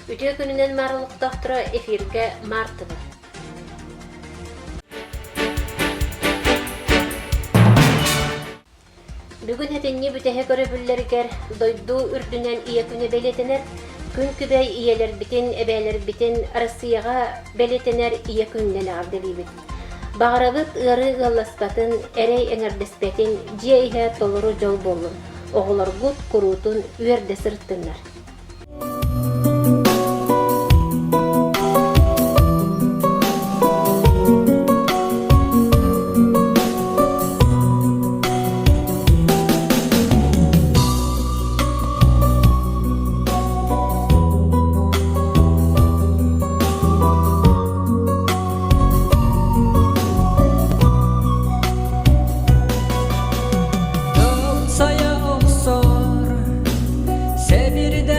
Үтүө күнүнэн Маар олохтоохторо эфиргэ Маар ТВ. Бүгүн этинньи бүтэһик өрөбүллэригэр дойду үрдүнэн Ийэ күнэ бэлиэтэнэр. Күн күбэй ийэлэрбитин, эбээлэрбитин Россияҕа бэлиэтэнэр Ийэ күнүнэн эҕэрдэлиибит. Баҕарабыт ыарыы ыалласпатын, эрэй эҥэрдэспэтин, дьиэ иһэ толору дьол буоллун, оҕолоргут куруутун үөрдэ сырыттыннар. Сайа охсор Сэбирдэх.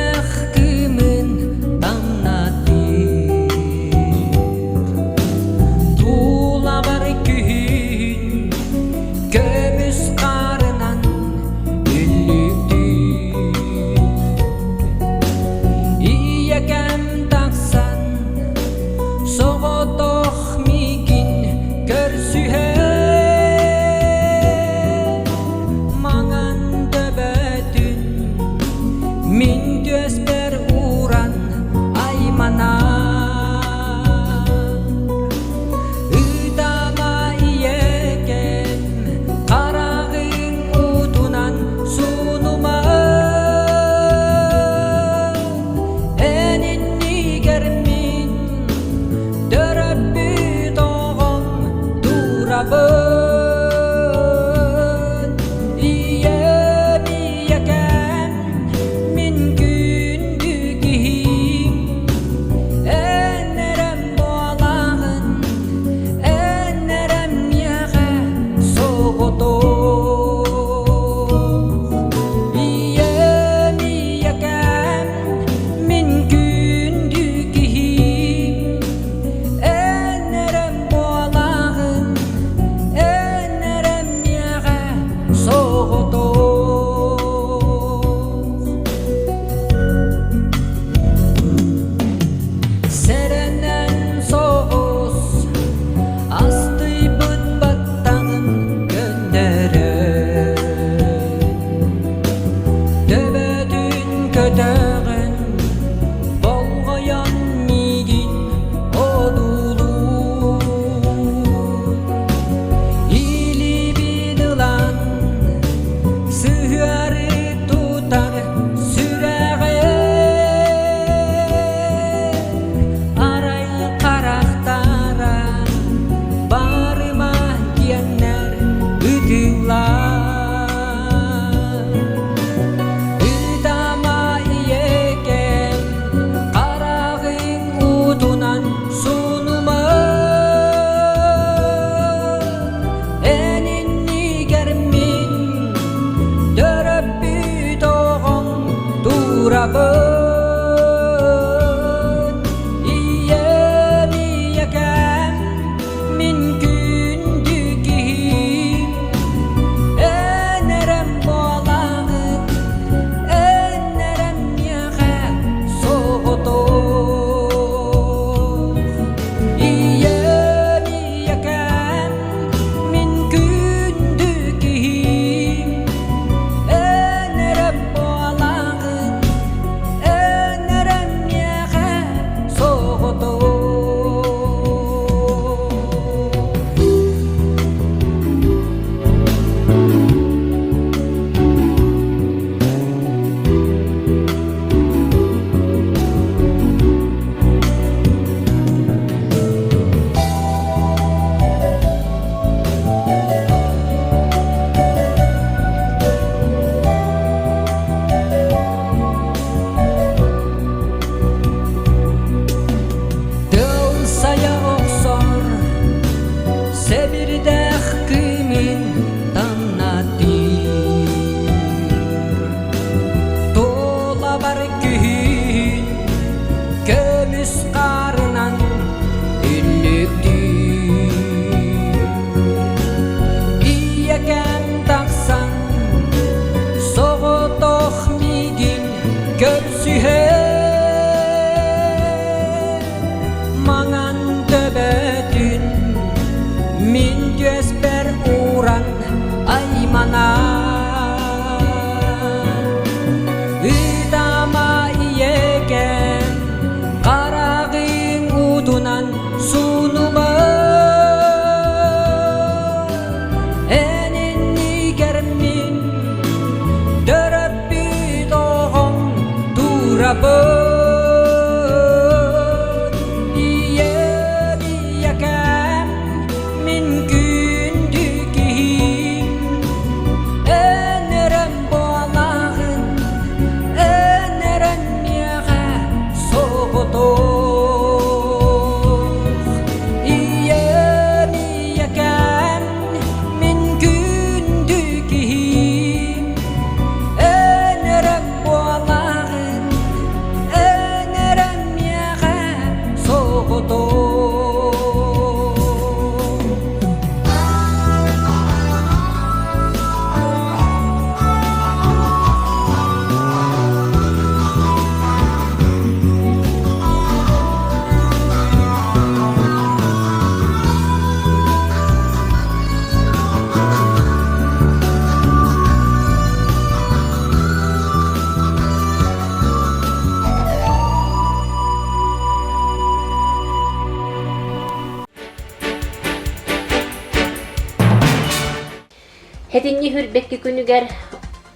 Сэтинньи сүүрбэкки күнүгэр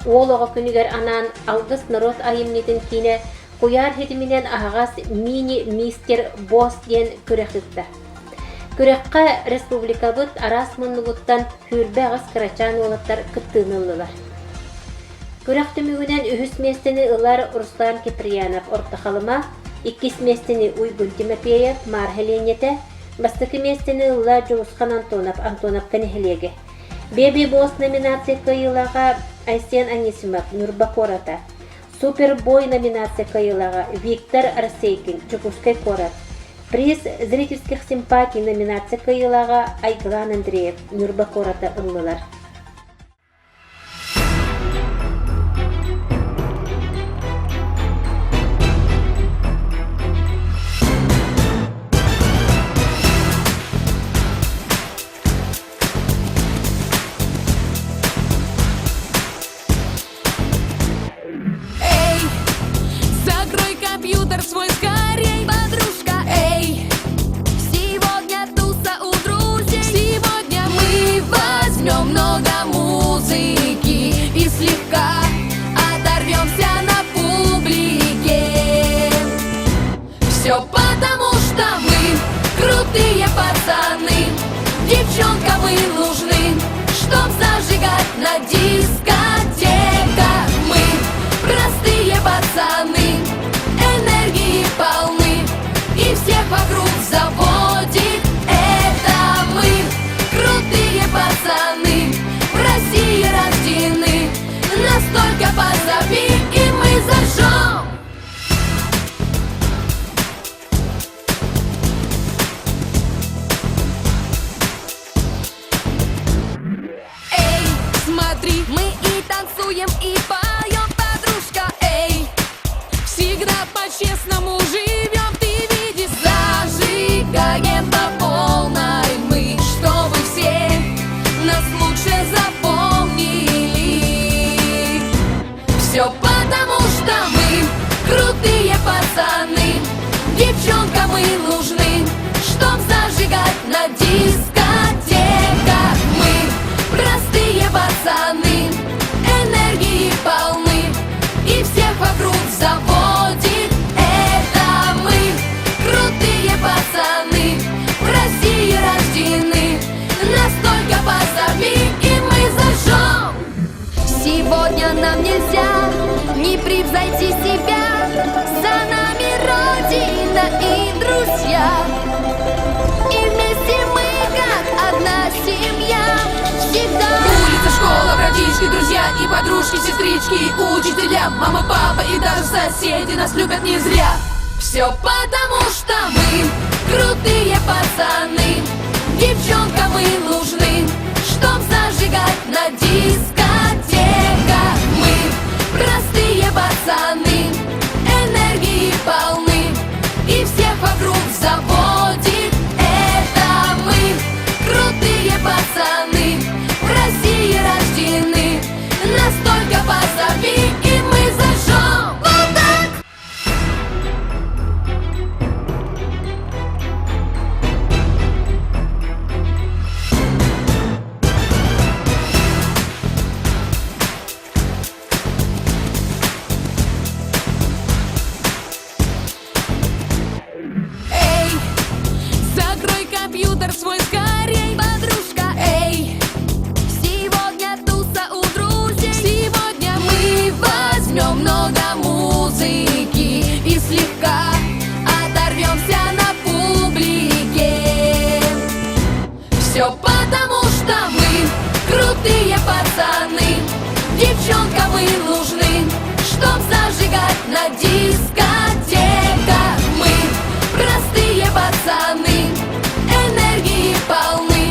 Уол оҕо күнүгэр анаан Алгыс норуот айымньытын киинэ куйаар ситиминэн аһаҕас мини-мистер босс диэн күрэх ыытта. Күрэххэ республикабыт араас муннугуттан 28 кырачаан уолаттар кыттыыны ыллылар. Күрэх түмүгүнэн үһүс миэстэни ылар Руслан Киприянов Орто Халыма, иккис миэстэни Уйгун Тимофеев Маар сэлиэнньэтэ, бастакы миэстэни ылла Дьулусхан Антонов Антоновка нэһилиэгэ. Бэби Босс номинация кыайыылааҕа Айсен Анисимов, Ньурба куората. Супербой номинация кыайыылааҕа Виктор Рассейкин, Дьокуускай куорат. Приз зрительских симпатий номинация кыайыылааҕа Айгылаан Андреев, Ньурба куората ыллылар. Эй, закрой компьютер свой скорей, подружка, эй. Сегодня туса у друзей. Сегодня мы возьмем много музыки и слегка оторвемся на публике. Все потому, что мы крутые пацаны, девчонкам мы нужны, чтоб зажигать на дискотеках. Мы простые пацаны, энергии полны, и всех вокруг заводит. Это мы, крутые пацаны, в России рождены, настолько позови, и мы зажжем. Эй, смотри, мы и танцуем, и поем, подружка, эй. Всегда по-честному живем, ты видишь, зажигаем по полной мы, чтобы все нас лучше запомнили. Все потому, что мы крутые пацаны, девчонкам мы нужны, чтоб зажигать на дискотеках. Мы простые пацаны, энергии полны, и всех вокруг заводит. Это мы, крутые пацаны, в России рождены, настолько позови, и мы зажжем. Сегодня нам нельзя не превзойти себя, за нами Родина и друзья. И вместе мы, как одна семья, всегда. Улица, школа, братишки, друзья и подружки, сестрички, учителя, мама, папа и даже соседи нас любят не зря. Все потому, что мы крутые пацаны, девчонкам мы нужны, чтоб зажигать на дискотеках. Мы простые пацаны, энергии полны, и всех вокруг заводит. Это мы, крутые пацаны, в России рождены, настолько позови, и мы зажжем. Вот так! Эй, закрой компьютер свой скорей, подружка, эй. Сегодня туса у друзей. Сегодня мы возьмем много музыки и слегка оторвемся на публике. Все потому, что мы крутые пацаны, девчонкам мы нужны, чтоб зажигать на дискотеках. Мы простые пацаны, энергии полны.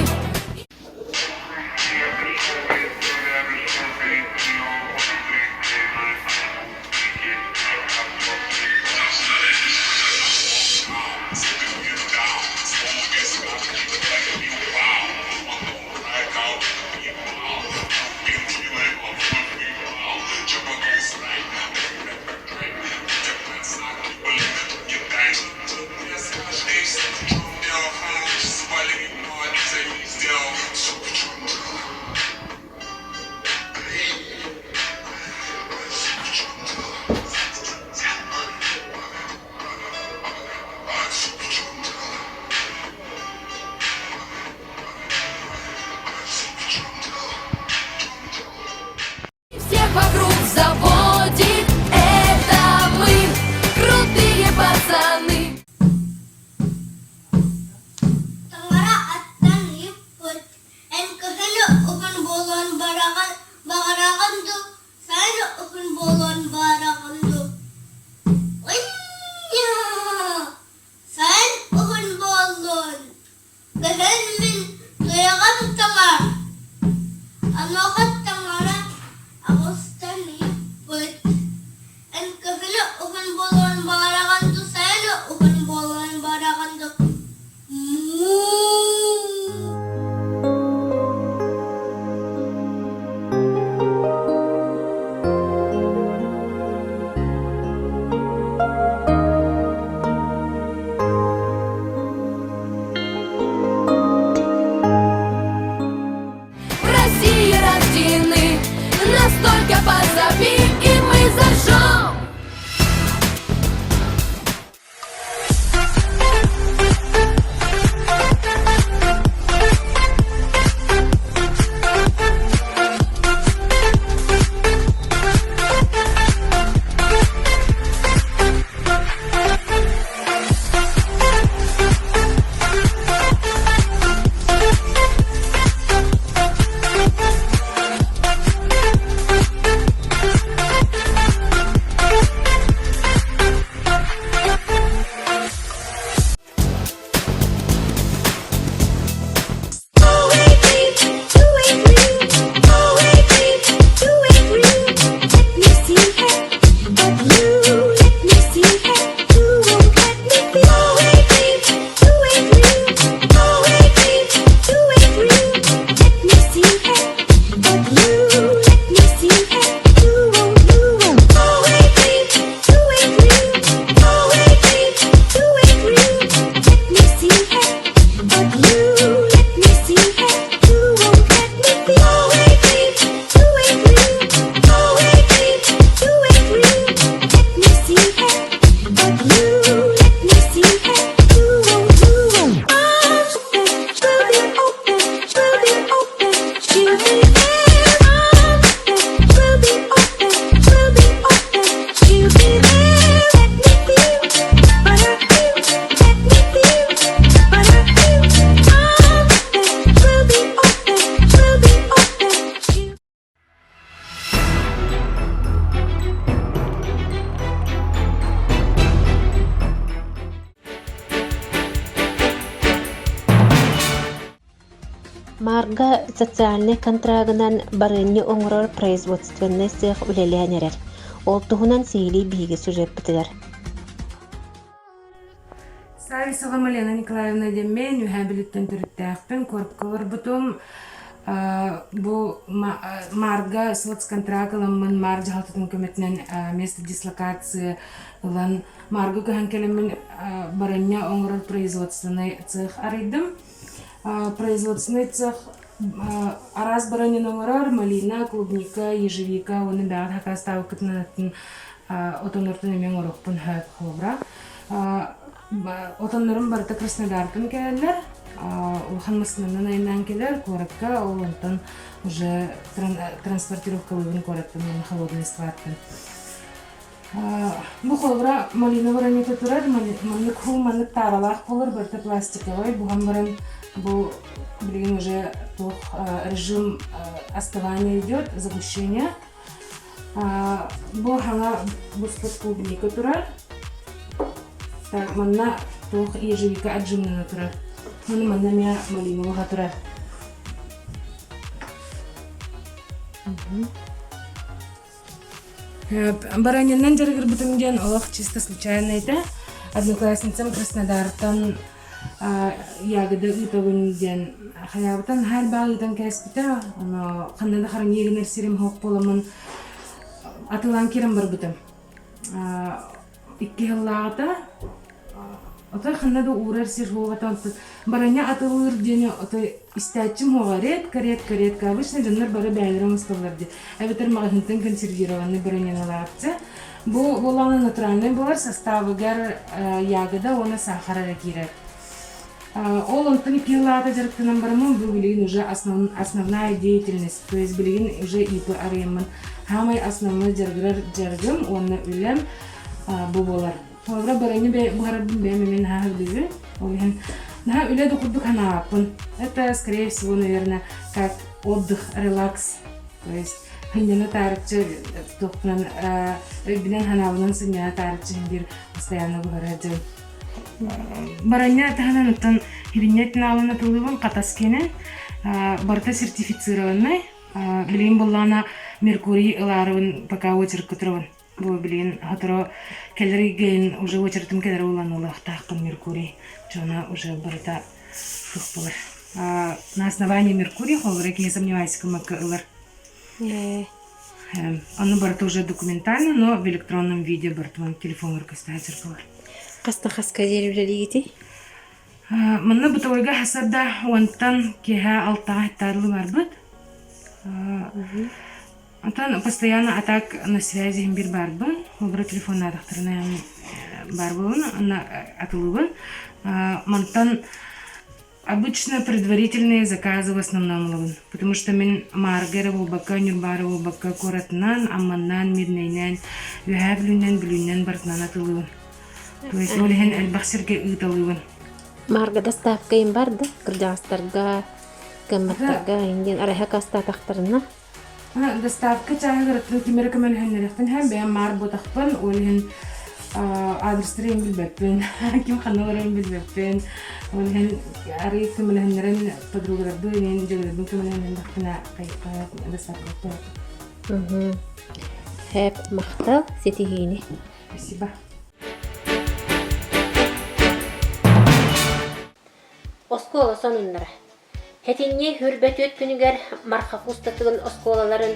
Маарга социальнай контрагынан барыанньа оҥорор производственнай сыах үлэлээн эрэр. Ол туһунан сиһилии биһиги сюжеппытыгар. Сависова Лена Николаевна диэммин, Үөһээ Бүлүүттэн төрүттээхпин, куоракка олорбутум. Бу Маарга соцконтракт ыламмын, Маар дьаһалтатын көмөтүнэн место дислокации ылан, Маарга көһөн кэлэммин барыанньа оҥорор производственнай цех арыйдым. Производственнай цех араас барыанньаны оҥорор, малина, клубника, ежевика уонна бэҕэт хакаастаабыккытын отоннортон эмиэ оҥоруохпун сөп холобура. Отоннорум барыта Краснодартан кэлэллэр. Улахан массыынанан айаннаан кэлэр куоракка, ол онтон уже транспортировкалыыбын куораттан уонна холодный складтан. Бу холобура малина воронета турар, маннык хуу маннык тааралаах буолар, барыта пластиковай, буһан баран бу билигин уже туох режим остывания идет, загущение. Бу хаҥа буспут клубника турар. Так, манна туох ежевика отжимнана турар. Маны манна эмиэ малиноваҕа турар. Бараниннан дьарыгырбытым диэн олох чисто случайно этэ. Одноклассницам Краснодартан ягода ыытабын диэн хайаабытан наһаа элбэҕи ыытан кээспитэ. Ону ханна да хараҥыы гынар сирим суох буоламмын атылаан киирэн барбытым. Икки сыллааҕыта отой ханна да уурар сир суох этэ онтон баранньа атылыыр диэни отой истээччим суоҕа редко редко редко обычно дьоннор бары бэйэлэрэ оҥостоллор дии эбэтэр маҕаһыынтан консервированный бараньаналаахчы бу буоллаҕына натуральнай буолар составыгар ягода уонна сахар эрэ киирэр ол онтон икки сыллааҕыта дьарыктанан бараммын бу билигин уже основная деятельность то есть билигин уже ИП арыйаммын саамай основной дьарыгырар дьарыгым уонна үлэм бу буолар. Холобура барыны буһарарбын бэйэм эмиэ наһаа сөбүлүүбүн. Ол иһин наһаа үлэ да курдук санаабаппын. Это, скорее всего, наверное, как отдых, релакс. То есть сынньана таарыччы туохпунан өйбүнэн санаабынан сынньана таарыччы биир постоянно буһара дьон. Баранньа таһынан оттон хибинньэ тынаалана тыллыбын хатас киэнэ барыта сертифицированный. Билигин буоллаҕына Меркурий ылаарыбын пока очеркка турабын. Бу билигин сотору кэлэр ыйга уже очеретым кэлэр буолан ылыахтаахпын Меркурий. Дьоно уже барыта суох буолар. На основании Меркурий холобура киһи сомневайся гыммакка ылар. Ону барыта уже документально, но в электронном виде барытынан телефоҥҥар көстөөчөр буолар. Хаста хаска диэри үлэлиигитий? Манна бытовойга хасарда уонтан киэһэ алтаҕа хаттаарлы барбыт. Онтон постоянно а так на связи иһин биир баарбын. Холобура телефоннаатахтарына баар буолун, онно атылыыбын. Мантан обычно предварительные заказы в основном ылабын. Потому что мин Маарга эрэ буолбакка, Ньурбаа эрэ буолбакка куоратынан, Амманнаан, Мирнэйнээн, Үөһээ Бүлүүнэн, Бүлүүнэн барытынан атылыыбын. То есть ол иһин элбэх сиргэ ыыталыыбын. Маарга доставка им бар да кырдьаҕастарга, кыамматтарга индиэн арайха кастаатахтарына Доставка чааһыгар оттон ким эрэ көмөлөһөннөрүөхтэн иһэн бэйэм маар буотахпын, ол иһин адрестары иһин билбэппин, ким ханна олорорун билбэппин. Ол иһин арый көмөлөһөннөрөн подругаларбын, иһин дьөгүлэрбин көмөлөһөннөрдөхпүнэ доставка Хэп махтал ситиһиини. Спасибо. Оскуола сонуннара. Сэтинньи 24 күнүгэр Марха кустатыгын оскуолаларын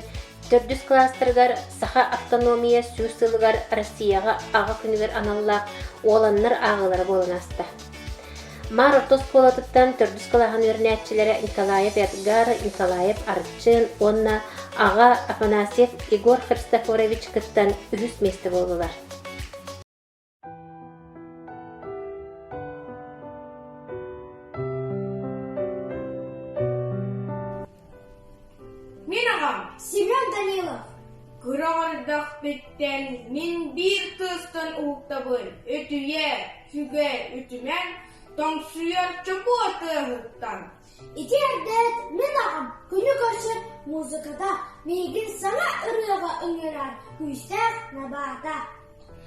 төрдүс кылаастарыгар Саха автономия сүүс сылыгар Россияҕа Аҕа күнүгэр аналлаах уоланнар ааҕыылара буолан ааста. Маар орто оскуолатыттан төрдүс кылааһын үөрэнээччилэрэ Николаев Эдгар, Николаев Арчын уонна аҕа Афанасьев Егор Христофорович кыттан үһүс миэстэ буоллулар. Мин аҕам Семен Данилов кыра оҕордохпүттэн мин биир кыыстан уһуктабын өтүйэ, сүгэ үтүмэн тоҥсуйар чокуо тыаһыттан. Ити эрдээт мин аҕам күнү көрсөр музыката миигин саҥа ырыаҕа ыҥырар күүстээх набаата.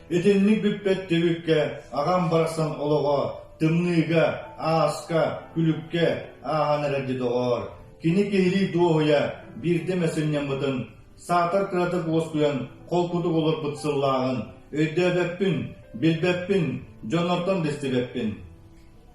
Итинник бүппэт түбүккэ аҕам барахсан олоҕо тымныыга, ааска, күлүккэ ааһан эрэрди доҕоор. Кини киһилии дуоһуйа биирдэ эмэ сынньаммытын, саатар кыратык уоскуйан холкутук олорбут сыллааҕын өйдөөбөппүн, билбэппин, дьоннортон да истибэппин.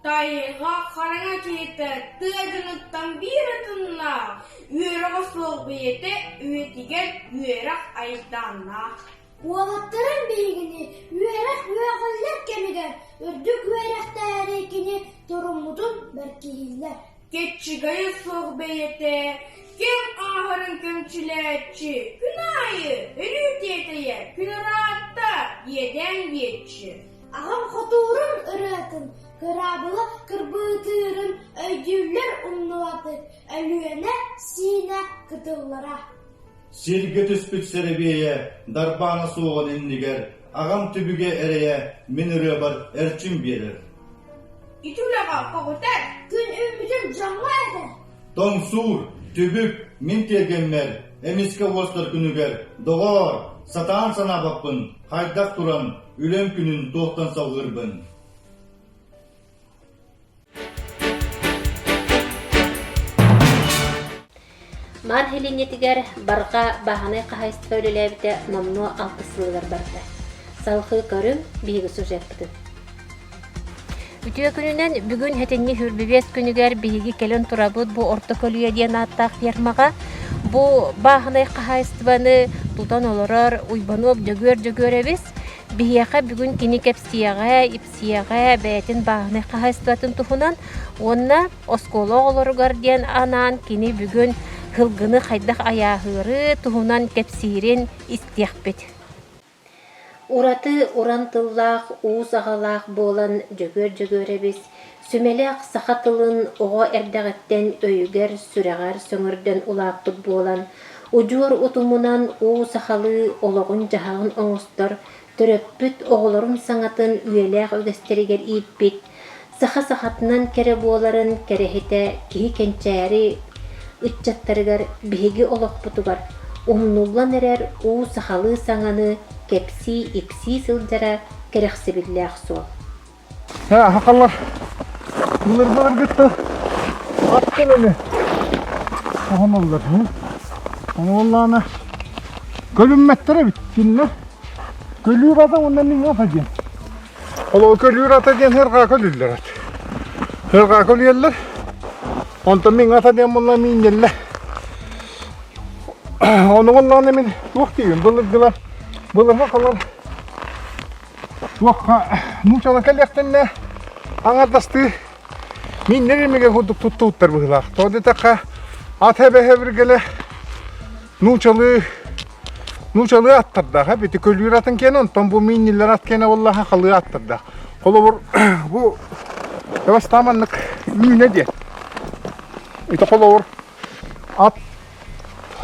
Тайҕа хараҥа киһитэ тыа дьонуттан биир атыннаах, үөрэҕэ суох бэйэтэ үйэтигэр үөрэх айдааннаах. Уолаттарым биһигини үөрэх үөҕүллэр кэмигэр үрдүк үөрэхтээри кини туруммутун бэркиһииллэр. Кэччигэйэ суох бэйэтэ ким ааһарын көмчүлээччи, күн аайы өрүү тиэтэйэ, күн ыраатта иэдээн диэччи. Аҕам хотуурун ырыатын, кыраабыла кырбыытыырын өйдүүллэр умнубаты, Өлүөнэ сиинэ кытыллара. Сиргэ түспүт сэрэбиэйэ дарбаана суоҕун иннигэр аҕам түбүгэ эрэйэ мин ырыабар эрчим биэрэр. Ити үлэҕэ хоҕутар. Күн үүммүтүн дьоҥҥо этэр. Тоҥсуур, түбүк мин тиэргэммэр эмискэ уостар күнүгэр доҕоор, сатаан санаабаппын, хайдах туран үлэм күнүн туохтан салҕыырбын. Маар сэлиэнньэтигэр Барҕа бааһынай хаһаайыстыба үлэлээбитэ номнуо алтыс сылыгар барда. Салҕыы көрүҥ биһиги сюжеппытын. Үтүө күнүнэн бүгүн сэтинньи сүүрбэ күнүгэр биһиги кэлэн турабыт бу Орто Көлүйэ диэн ааттаах фермаҕа. Бу бааһынай хаһаайыстыбаны тутан олорор Уйбанов Дьөгүөр Дьөгүөрэбис биһиэхэ бүгүн кини кэпсиэҕэ, ипсиэҕэ бэйэтин бааһынай хаһаайыстыбатын туһунан уонна оскуола оҕолоругар диэн анаан кини бүгүн сылгыны хайдах айааһыыры туһунан кэпсиирин истиэхпит. Ураты уран тыллаах, уус аҕалаах буолан Дьөгүөр Дьөгүөрэбис сүмэлээх саха тылын оҕо эрдэҕиттэн өйүгэр, сүрэҕэр сөҥөрдөн улааппыт буолан, удьуор утумунан уу сахалыы олоҕун-дьаһаҕын оҥостор төрөппүт оҕолорун саҥатын үйэлээх үгэстэригэр ииппит, саха сахатынан кэрэ буоларын кэрэһитэ киһи кэнчээри ыччаттарыгар биһиги олохпутугар умнуллан эрэр уу сахалыы саҥаны кэпсии-ипсии сылдьара кэрэхсэбиллээх суол. Сахалар былыр-былыргыттан ат көлөнү оһоноллор. Ону буоллаҕына көлүммэттэр эбит кинилэр. Көлүүр ата уонна мин ата диэн. Ол көлүүр ата диэн сыарҕаа көлүүллэр ат. Сыарҕаа көлүйэллэр. Онтон мин ата диэн буолла миинньэллэр. Ону буоллаҕына мин туох диибин былыргылар былыргы халар туохха нууччалар кэлиэхтэннэ аҥардастыы миннэр эмигэ курдук туттубуттар быһыылаах. Тоҕо диэтэххэ ат эбэһэ нууччалыы Нуучалыы аттардаах эбити көлүүр атын киэнэ, онтон бу миинньиллэр ат киэнэ буоллаха халыы аттардаах. Холобур, бу бастаан маннык үүнэ диэн. Ити холобур ат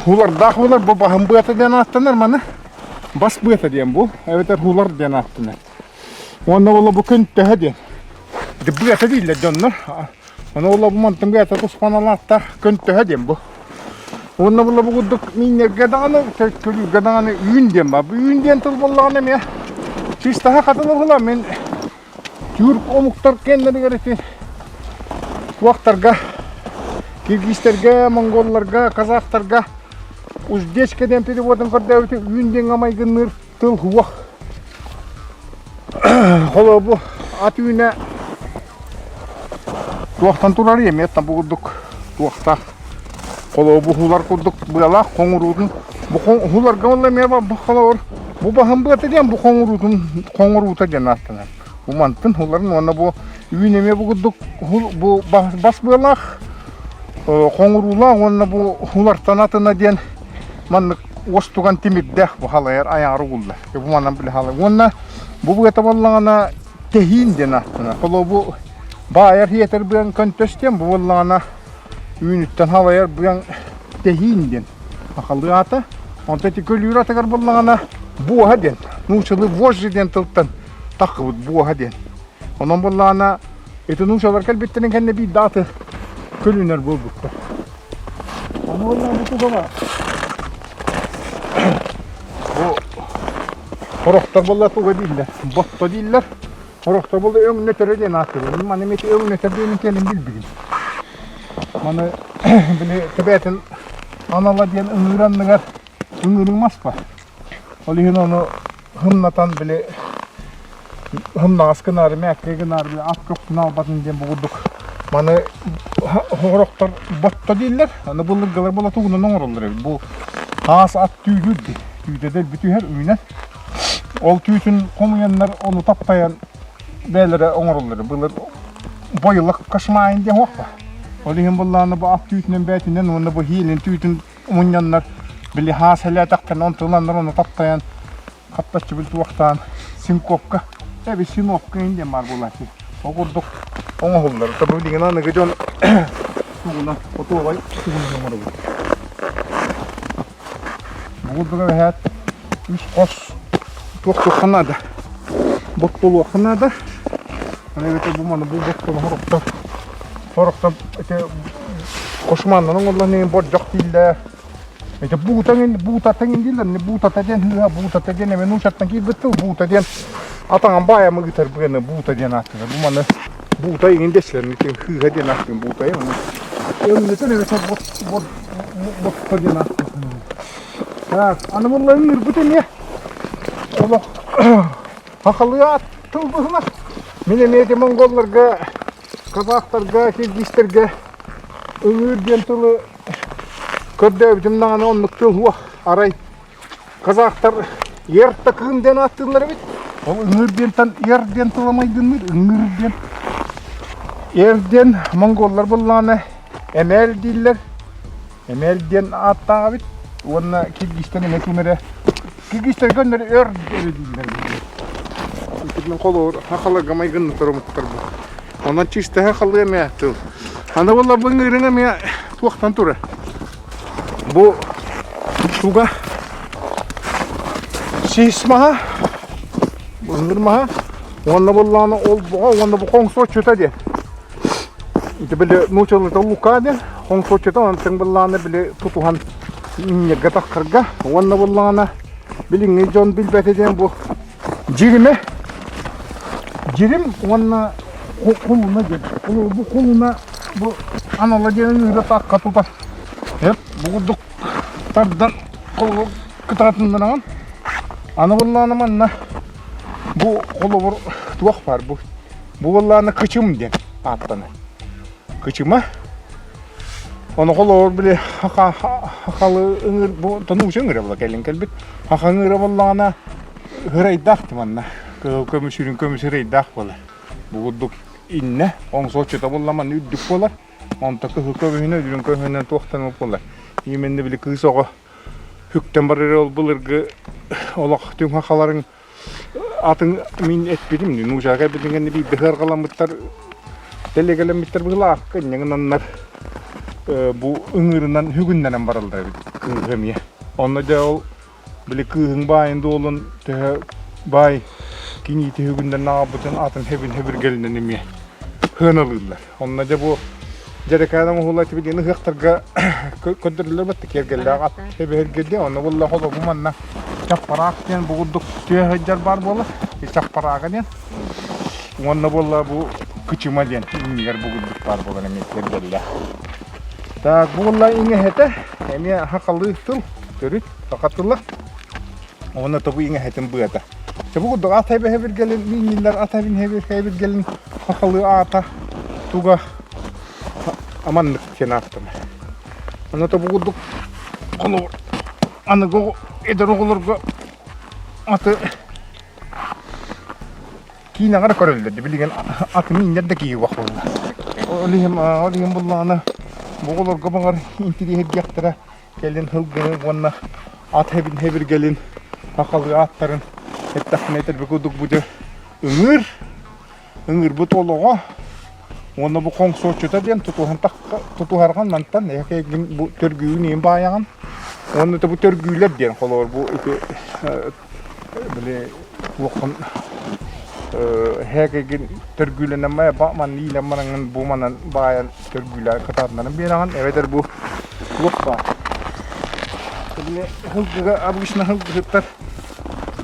хулардаах буолар, бу баһын быата диэн ааттанар маны. Бас быата диэн бу, эбэтэр хулар диэн ааттанар. Уонна буолла бу көнтөһө диэн. Ити быата дииллэр дьоннор. Ону буолла бу мантан быата туспаналааттар көнтөһө диэн бу. Уонна буолла бу курдук мииннэргэ даҕаны, көлүүргэ даҕаны үүн диэн баар. Бу үүн диэн тыл буоллаҕына эмиэ чыыстаһа хатылыһыла мин түүр омуктар кэннэригэр ити туохтарга киргизтэргэ, монголларга, казахтарга уздечка диэн переводун көрдөөбүтү үүн диэҥҥэ майгынныыр тыл суох. Холобу ат үүнэ туохтан турарый эмиэ бу курдук туохтаах холобу хулар курдук быалаах хоҥуруутун бу хуларга уонна эмиэ бу холобур бу баһын быата диэн бу хоҥуруутун хоҥуруута диэн ааттанар бу мантын хуларын уонна бу үүн эмиэ бу курдук бу бас быалаах хоҥуруулаах уонна бу хулартан атына диэн маннык уостуган тимирдээх бу халайар айаҕар угуллар. Бу манан били халай. Уонна бу быата буоллаҕына тэһиин диэн ааттанар. Холобу баайар хиэтэр быаҥ көнтөс диэн бу буоллаҕына үүнүттэн халайар быаҥ тэһиин диэн сахалыы аата. Онтон ити көлүүр атыгар буоллаҕына буоһа диэн. Нууччалыы вожжи диэн тылтан таххыбыт буоһа диэн. Онон буоллаҕына ити нууччалар кэлбиттэрин кэннэ биир аты көлүнэр буолбуттар. Ону уонна бу тугама бу хорохтор буолла туга дииллэр, ботто дииллэр. Хорохтор буолла өҥнөтөрө диэн ааттыыллар. Маны эмиэ өҥнөтөр диэн кэлин билбитим. Маны били тэбээтин анала диэн ыҥыыр анныгар ыҥыырыҥ мас ба. Ол иһин ону һымнатан били һымнаҕас гынаары, мээккэ гынаары били ат көхтүн албатын диэн бу курдук маны сорохтор ботто дииллэр. Аны былыргылар була тугунан оҥороллор эбит. Бу хаас ат түүтүр дии. Түүтэ дэлби түһэр, үүнэр. Ол түүтүн хомуйаннар ону таптайан бэйэлэрэ оҥороллор. Былыр бойулак кошмаин диэн суох ба. Ол иһин буллааны бу ат түүтүнэн бээтинэн уонна бу хиилин түүтүн мунньаннар били хаас элээтэхтэринэ онтуланнар ону таптайан хаптаччы бил туохтаан синкопка эби синопка ин диэн баар буолааччы. Ол курдук оҥоһуллар. То билигин аныгы дьон тугунан отуобай тугунан оҥоробут. Бу курдук эбэһээт үс хос туох-туохха наада. Боттолуохха наада. Аны эбэтэр бу маны бу боттону сорохтор сорохтор ити кошманнан оҥорлон иһин бордьох дииллэр. Ити буутаҥ буутатаҥ дииллэр. Ини буутата диэн хыыһа буутата диэн эмэ нуучаттан киирбит тыл буута диэн атаҕын баайамы ыытар быаны буута диэн ааттыылар. Бу маны буута иҥин дэсилэр. Ити хыыһа диэн ааттыын буутайы. Өҥнөтөн эбэтэр бот бот ботто диэн ааттыыр. Так, аны булларын ыырбыт эмиэ олох хахалыы аат тыл быһыма. Мин эмиэ ити монголларга, казахтарга, киргизтэргэ ыҥыыр диэн тылы көрдөөбүтүм даҕаны оннук тыл суох. Арай казахтар ер такыын диэн ааттыыллар эбит. Ол ыҥыыр диэнтэн ер диэн тыла майгынныыр, ыҥыыр диэн. Ер диэн монголлар буллаҕына эмээл дииллэр. Эмээл диэн ааттаах эбит уонна киргизтэн эмэ ким эрэ киргизтэргэ өннөр өр эрэ дииллэр Итинэн холобур хахаларга майгыннатар омуктар бу. Онон чистэһэ халыа эмэ тыл. Аны буолла бу ыҥыырыҥ эмиэ туохтан турар? Бу туга сис маһа, ыҥыыр маһа уонна буоллаҕына ол боҕо уонна бу хоҥсуоччута диэн. Ити били нуучалыыта лука диэн хоҥсуоччута онтон быллаҕына били тутуһан инньэргэ таххарга уонна буллаҕына билиҥҥи дьон билбэтэ диэн бу дьиримэ дьирим уонна кулуна диэн бу кулуна бу анала диэн ыыра таакка тутар эп бу курдук тардан холобур кытаатыннараҕын аны буллаҕына манна бу холобур туох баар бу Бу буоллаҕына кычым диэн ааттанар. Кычыма. Ону холобур били хахалы ыҥыр бу тонууча ыҥыра була кэлин кэлбит. Хаха ыҥыра буоллаҕына ырайдаах манна. Кыһыл көмүс үрүҥ көмүс ырайдаах буолар. Бу курдук иннэ оҥсуоччута буолла манна үрдүк буолар. Онто кыһыл көмүһүнэн үрүҥ көмүһүнэн туохтан буолар. Именно били кыыс оҕо хүктэн барар ол былыргы олох түҥ хахаларын Атын мин эппитим нуучаҕа кэлбитин кэннэ биирдэ ыарҕаламмыттар, тэлиэгэлэммиттэр быһыылаах инньэ гынаннар бу ыҥыырынан үгүннэрэн бараллар эбит кыыһы эмиэ. Онно дьэ ол били кыыһыҥ баайын-дуолун төһө баай киниити үгүннэрэн аҕалбытын атын хэбин хэбиргэлинэн эмиэ сыаналыыллар. Онно дьэ бу дьэрэкээн оҥоһулла этибит ыһыахтарга көрдөрүллэр батта киэргэллээх ат эбэһэргэ онно буолла холобу манна чаппараах диэн бу курдук түһэ сылдьар баар буолар чаппараага диэн уонна буолла бу кычыма диэн иннигэр бу курдук баар буолар эмиэ киэргэллээх так бу буолла иҥэһэтэ эмиэ хахалыы тыл төрүт саха тыла Уонна тобу иҥэһэтин быата. Бу курдук ат эбэһэбиргэлин миинньиллэр ат эбэһэбиргэлин хахалыы аата туга аманнык диэн ааттанар. Аны тобу курдук холобур аныгы эдэр оҕолорго аты киинэҕэ эрэ көрөллөр билигин аты мииннэр да киһи буолла. Ол иһин ол иһин буллаҕына бу оҕолорго баҕар интириэһиргиэхтэрэ Кэлин һылгыны уонна ат хэбиргэлин сахалыы ааттарын эттэхпинэ этэрбит курдук бу дьэ ыҥыыр, ыҥыырбыт олоҕо уонна бу хоҥсуоччута диэн тутуһан тутуһарҕан мантан эһэкэйгин бу төргүүгүн иин баайаҕын уонна бу төргүүлэр диэн холобур бу ити били туоххун һээкэйгин төргүүлэнэн манна иилэн бараҥҥын бу манан баайан төргүүлээн кытаатыннаран биэрэҕин эбэтэр бу туох баар били һылгыга обычно һылгыһыттар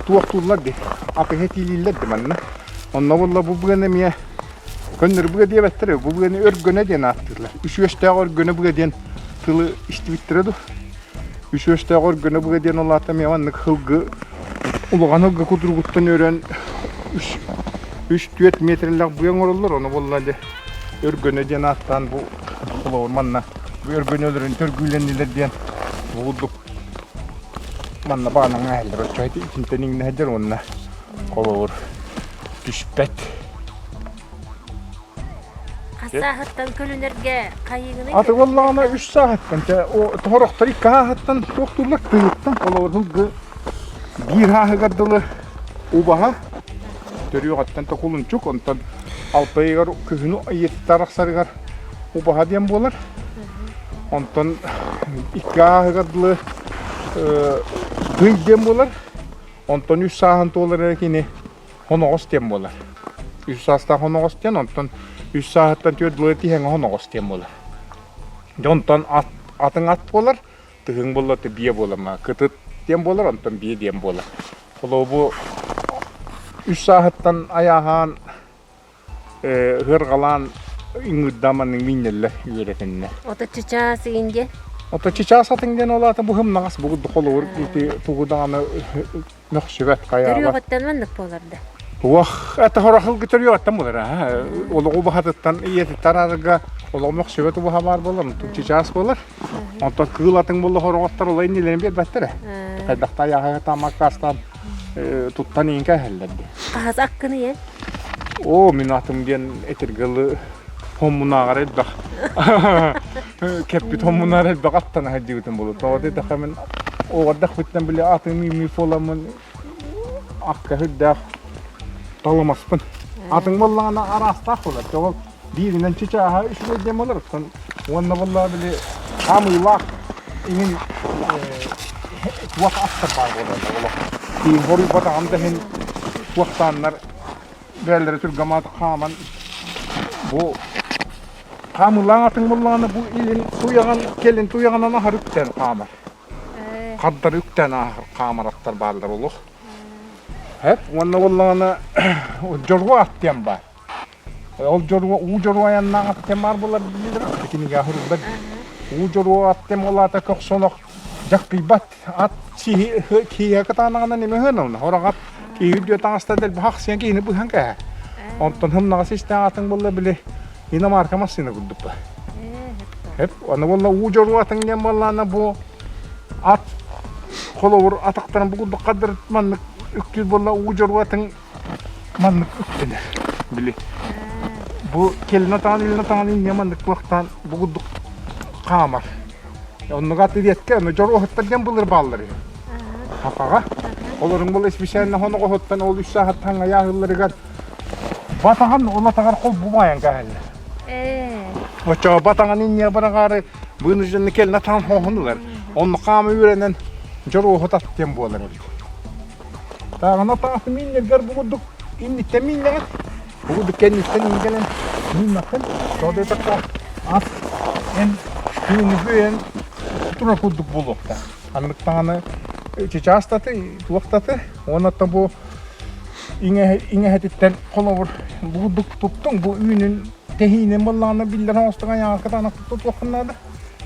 туохтууллар дии атыһы тиилииллэр ди манна онно буолла бу быаны эмиэ. Көннөрү быа диэбэттэр, бу быаны өргөнө диэн ааттыыллар. Үс үөстээх өргөнө быа диэн тылы истибиттэрэ дуо? Үс үөстээх өргөнө быа диэн ол аата эмиэ маннык һылгы улахан һылгы кутуругуттан өрөн үс үс-түөрт миэтэрэлээх быа оҥороллор, ону буолла дьэ өргөнө диэн ааттаан бу холобур манна бу өргөнөлөрүн төргүүлэннилэр диэн бу курдук манна баҕанаҥа иһэллэр оччо итинтэн иҥнэ сылдьар уонна холобур түспэт Хас сааһыттан көлүнэргэ хайыыгыный? Аты буоллаҕына үс сааһыттан, сорохтор икки сааһыттан туохтууллар тыһыттан холобур сылгы биир сааһыгар дылы убаһа төрүөҕүттэн токулунчук, онтон алтайыгар күһүнү ыйыттар арахсарыгар убаһа диэн буолар. Онтон икки ааһыгар дылы тый диэн буолар. Онтон үс сааһын туолар эрэ кини хоноҕос диэн буолар. Үс саастаах хоноҕос диэн, онтон үс сааһыттан түөрт дылы тиһэҥэ хоноҕос диэн буолар. Дьэ онтон ат, атыҥ ат буолар, тыһыҥ буолла то биэ буолар, кытыт диэн буолар, онтон биэ диэн буолар. Холобу үс сааһыттан айааһаан ыһырҕалаан ыҥыырдаан маннык мииннэллэр үөрэтиннэ. Ото чычаас игин диэн? Ото чычаас атын диэн ол аата бу һымнаҕас бу холобур ити тугу даҕаны мөхсүбэт хайаабат. Төрүөҕүттэн маннык буолар да? Уох, это хорохылгы төрүөҕүттэн буолар аа. Олоҕу баһатыттан ийэтиттэн арарга олоҕу мөхсүбэт убаһа баар буолар, онтон чычаас буолар. Онтон кыыл атын буолла хороҕоттор олай иннилэрин биэрбэттэрэ. Хайдахта айааһа таамаккаастаан туттан иин кээһэллэр дии. Хаһас аккын ийэ? Оо, мин атым диэн этиргылы хоммунааҕар элбэх кэппит хоммунаар элбэх аттана сылдьыбытым буолуо. Тоҕо диэтэххэ мин оҕордохпуттан били атым иимии буоламмын акка сүрдээх талымаспын. Атыҥ буоллаҕына араастаах буолар. Тоҕо бииринэн чычааһа үчүгэй диэн буолар. Оттон уонна буоллаҕа били хаамыылаах иҥин туох аттар баар буолаллар олох. Киин хоруйбатаҕым да иһин туохтааннар бээлэрэ түргэмаат хааман бу хаамыылаах атыҥ буоллаҕына бу илин туйаҕын кэлин туйаҕынан аһар үктээн хаамар. Хардары үктээн ааһар хаамар аттар бааллар олох. Хэп уонна буоллаҕына дьоруо ат диэн баар. Ол дьоруо уу дьоруо айаннаах ат диэн баар буолар дииллэр кинигэ суруйбат. Уу дьоруо ат диэн ол аата көхсөнөх дьахтыйбат ат киһиэхэ кытаанаҕынан эмэ ыһыан Сорох ат киһи үрдүө таҥастан дэлби хахсыйан киһини быһан кээһэр. Онтон һымнаҕас истээх атыҥ буолла били иномарка массыына курдук ба. Эп, аны буолла уу дьоруо атыҥ диэн буоллаана бу ат холобур атахтарын бу курдук хаддыр маннык үктүүр буолла уу дьоруо атыҥ маннык үктэнэр. Били бу кэлин атаҕын илин атаҕын инньэ маннык туохтаан бу курдук хаамар. Оннук аты диэткэ, ону дьоруоһуттар диэн былыр бааллар үһү. Хахаҕа. Олорун була исписээннэ хоноҕоһуттан ол үс сааһыттан айааһылларыгар батаҕан ол атаҕар холбу баайан кээһэллэр. Оччоҕо батаҕан инньэ быраҕаары вынужденный кэлин атаҕын хоһун ылар. Онно хаама үөрэнэн дьоруоһут ат диэн буолар эбит. Тааҕына тааты мииннэргэр бу курдук инниттэн мииннэҕин Бу курдук кэнниттэн иҥкэлэн мииннэххин, тоҕо диэтэххэ ат эн түүнүгү эн турар курдук буолуохтаах. Ханнык даҕаны чычаас таты, туох таты, уонна бу иҥэһэтиттэн холобур бу курдук туттуҥ, бу үүнүн тэһиинин буоллаҕына биллэр оҥостуҥ айаҕар кытаанах туттуоххун наада.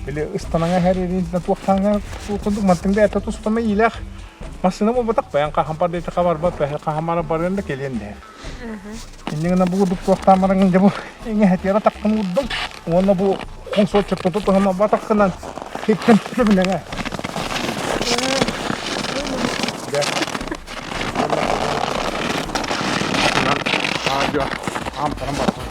Били ыстанаҥа иһэр туохтааҥҥа курдук мантыҥ бэйэтэ туспама иилээх массыына буолбатах бэйэҥ хаһан бар диэтэххэ барбат хаһан бара барыан да кэлиэн да Инньэ гынан бу курдук туохтаан бараҥҥын дьэ бу иҥэһэтигэр атаххын уурдуҥ уонна бу хоҥсуоччуттан туһана батаххынан сиртэн сөбүлэҥэ. Дьэ. Атынан аадьа аамтаран бардым.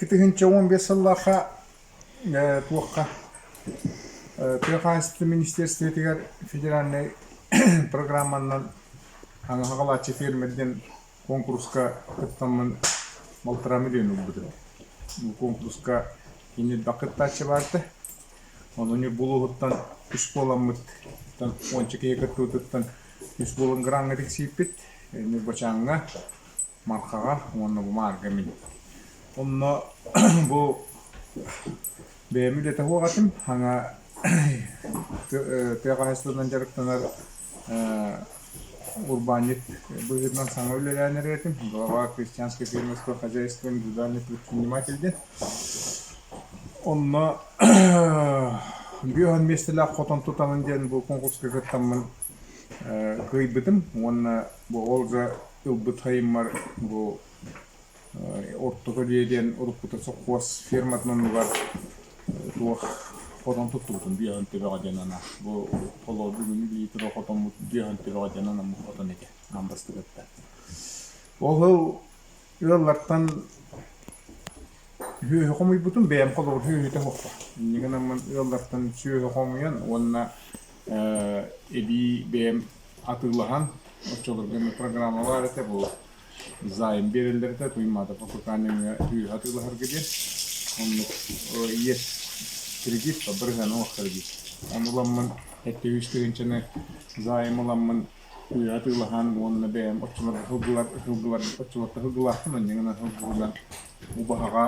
2015 сыллаахха туохха тыа хаһаайыстыбатын министиэристибэтигэр федеральнай программанан аҥаҕалааччы фермер диэн куонкуруска кыттаммын балтараа миллион ылбытым. Бу куонкуруска кини элбэх кыттааччы баар этэ. Ону Ньурба улууһуттан үс буоламмыт, уонча киһи кыттыбытыттан Үс буолан граҥҥа тиксииппит, Ньурбачааҥҥа, Мархаҕа уонна бу Маарга мин. Онно бу бэйэм үлэтэ суох этим. Саҥа тыа хаһаайыстыбатынан дьарыктанар урбаанньыт быһыытынан саҥа үлэлээн эрэр этим. Глава крестьянского фермерского хозяйства индивидуальный предприниматель диэн. Онно 50 миэстэлээх хотон тутабын диэн бу конкурска кыттаммын кыайбытым уонна бу ол да ылбыт сайыммар бу Ортоку дьиэ диэн уруккута сопхуос ферматын оннугар туох хотон туттубутум биэһэн төбөҕө диэн ана бу холоо бүгүҥҥү билии турар хотоммут биэһэн төбөҕө диэн анаммыт хотон этэ аан бастакыттан. Ол ыаллартан сүөһү хомуйбутум бэйэм холобур сүөһүтэ суохпа. Инньэ гынаммын ыаллартан сүөһү хомуйан уонна эбии бэйэм атыылаһан оччолорго эмэ программа баар этэ бу займ биэрэллэр этэ Туймаада ФК нөҥүө сүөһү атыылаһарга диэн. Оннук иэс кредит бырыһыана суох кредит. Ону ыламмын сэттэ үс тыһыынчаны займ ыламмын Үөһэ атыылаһан уонна бэйэм оччолорго сылгылар сылгылар оччолорго сылгылаахпын онньугунан сылгылынан убаһаҕа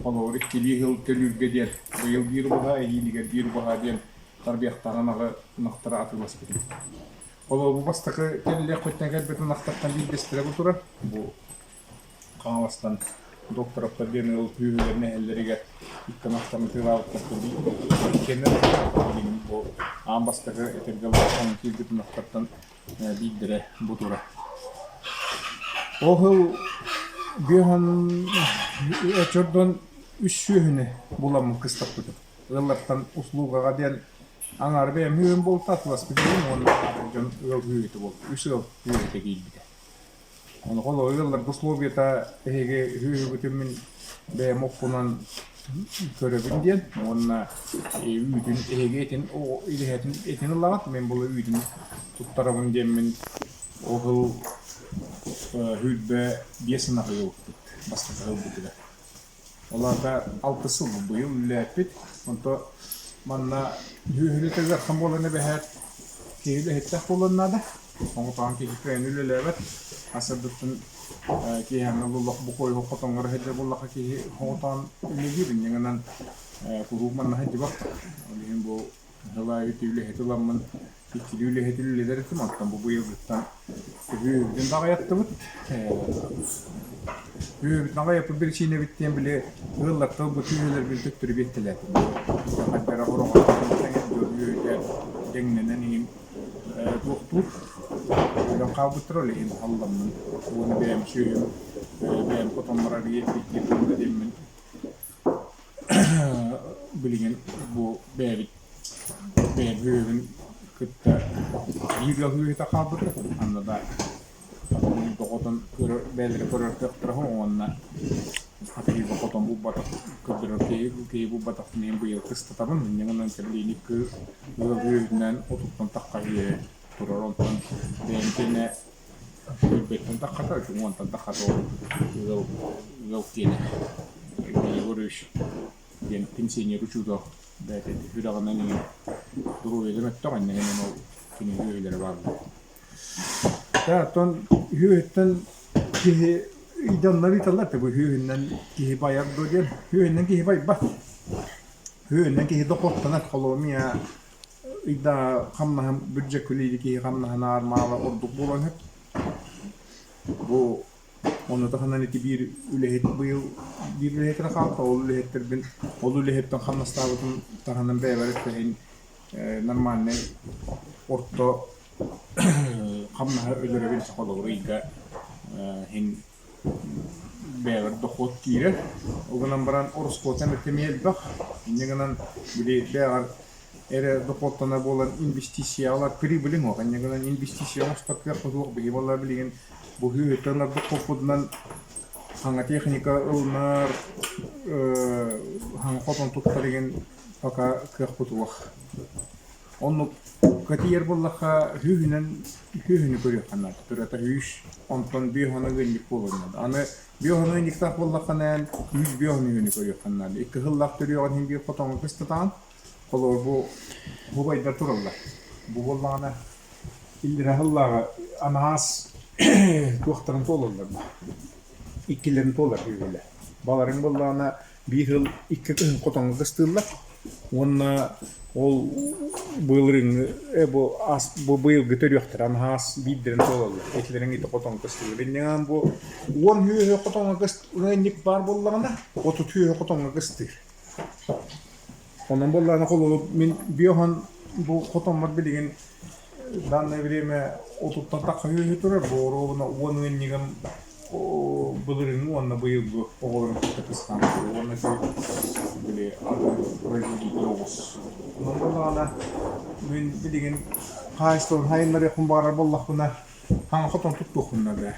холобур иккилии сыл төлүүргэ диэн быйыл биир убаһа эһиилигэр биир убаһа диэн тарбыйахтаах ынаҕы ынахтары атыыласпытым. Холобур бу бастакы кэллиэхпиттэн кэлбит ынахтартан биирдэстэрэ бу турар. Бу Хаҥаластан Докторовтар диэн ыал күүһүлэрин эһэллэригэр икки ынахтарын атыылаабыттар иккиэннэр билигин бу аан бастакы этэргэ улахан киирбит ынахтартан биирдэрэ бу турар. Ол сыл биэһэн оччордон үс сүөһүнү буламмын кыстаппытым. Ыаллартан услугаҕа диэн аҥаары бэйэм үһүөн буолта атыласпыт уонна дьон ыал үһүөтэ буолта. Үс ыал үһүөтэ киирбитэ. Онуоха ыалларга условиета эһиги үһүгүтүн мин бэйэм оппунан көрөбүн диэн уонна үүтүн эһиги этин идэһэтин этин ылаҕыт мин була үүтүн туттарабын диэммин ол сыл 25 ынах ылбыппыт бастакы ылбытыгар. Ол аата алтыс сыл быйыл үлэлээппит. Онто манна үһү ыарахан буолан эбэһээт киһи үлэһиттээх буолуон наада. Оҥотоон киһи кыайан үлэлээбэт. Асырдыттан киэһээҥҥи буллах бу куойуһу хотоҥҥор сылдьар буоллахха киһи оҥотоон үлэлиир. Инньэ гынан куруук манна сылдьыбат. Ол иһин бу Сыл аайы үлэһит ыламмын иккилии үлэһит үлэлэтэр этим, оттон бу быйылгыттан үһүөбүтүн даҕайаттыбыт. Үһүөбүтүн аҕыйаппыт биричиинэбит диэн били ыаллартан ылбыт үһүөлэрбин төттөрү биэртэлээтим. Хайдара хороҕор дьон үһүөтэ дэҥнэнэн иҥин туохтуур өлөн хаалбыттар ол иһин алламмын уонна бэйэм сүөһүм бэйэм хотоммор арыйа эппиттиир буолла диэммин Билигин бу бэйэбит бэйэм үөһүн кытта биир ыал үөһүтэ хаалбыта. Анна да хотон көрөр бэйэлэрэ көрөр кыахтара уонна атыыга хотон булбатах көрдөрөр киһи киһи булбатах мин быйыл кыстатабын. Инньэ гынан кэллиини ыал үөһүнэн отуттан тахха үөһэ турар онтон бэйэм киэнэ Сүүрбэттэн таххата, уонтан таххата ол ыал ыал киэнэ Егорович диэн пенсионер учуутал бэйэтэ сүрэҕинэн иҥин доруобуйата мөлтөх иннинэн ол кини үөһүлэрэ бааллар. Дьэ оттон үһүөһүттэн киһи ыйданнар ыыталлар бу үһүөһүнэн киһи байар дуо диэн үһүөһүнэн киһи байбат. Үһүөһүнэн киһи дохуоттанар холуомуйа Ыйдааҕы хамнаһым бүддьүөккэ үлэлиир киһи хамнаһын аармаала ордук буолан сөп. Бу ону таһынан ити биир үлэһит быйыл биир үлэһит эрэ хаалта. Ол үлэһиттэрбин ол үлэһиттэн хамнастаабытым таһынан бэйэбэр эттэһин нормальнай орто хамнаһы өлөрөбүн холобур ыйга иһин бэйэбэр дохуот киирэр. Ол гынан баран ороскуота эмиэ элбэх. Инньэ гынан били бэйэҕэр эрэ дохуоттанар буолан инвестициялар прибыли суох. Инньэ гынан инвестиция оҥостор кыахпыт суох. Биһиги буоллар билигин бу үһүттэн ылар дохуоппутунан саҥа техника ылынар, саҥа хотон туттар игин пока кыахпыт суох. Оннук кэтийэр буоллахха сүүһүнэн сүүһүнү көрүөххэ наада. Кырата сүүс, онтон биэс уона ыанньык буолуон наада. Аны биэс уона ыанньыктаах буоллаххына эн 105 уон үһүнү көрүөххэ наада. Икки сыллаах төрүөҕүн иһин биир хотоҥҥо кыстатаҕын. Холобур, бу бубайдар тураллар. Бу буоллаҕына иллэрээ сыллааҕы анааас туохтарын туолаллар бу. Иккилэрин туолар үһүлэр. Баларыҥ буоллаҕына биир сыл икки кыһын хотоҥҥо кыстыыллар уонна ол былырыыҥҥы э бу аас бу быйылгы төрүөхтэрэ анаһаас биирдэрин туолаллар. Итилэриҥ ити хотоҥҥо кыстыыллар. Инньэ бу 10 үөһэ хотоҥҥо ыанньык баар буоллаҕына, 30 үөһэ хотоҥҥо кыстыыр. Онон буоллаҕына холобур мин биоһон бу хотоммор билигин данное время отуттан тахса үөһэ турар. Бу оруобуна 10 ыанньыгым былырыыҥҥы уонна быйылгы оҕолорун кытта кыстаан турар уонна ити били атын производитель оҕус. Онон буоллаҕына мин билигин хаһаайыстыбаны сайыннарыахпын баҕарар буоллахпына хаҥа хотон туттуохпун наада.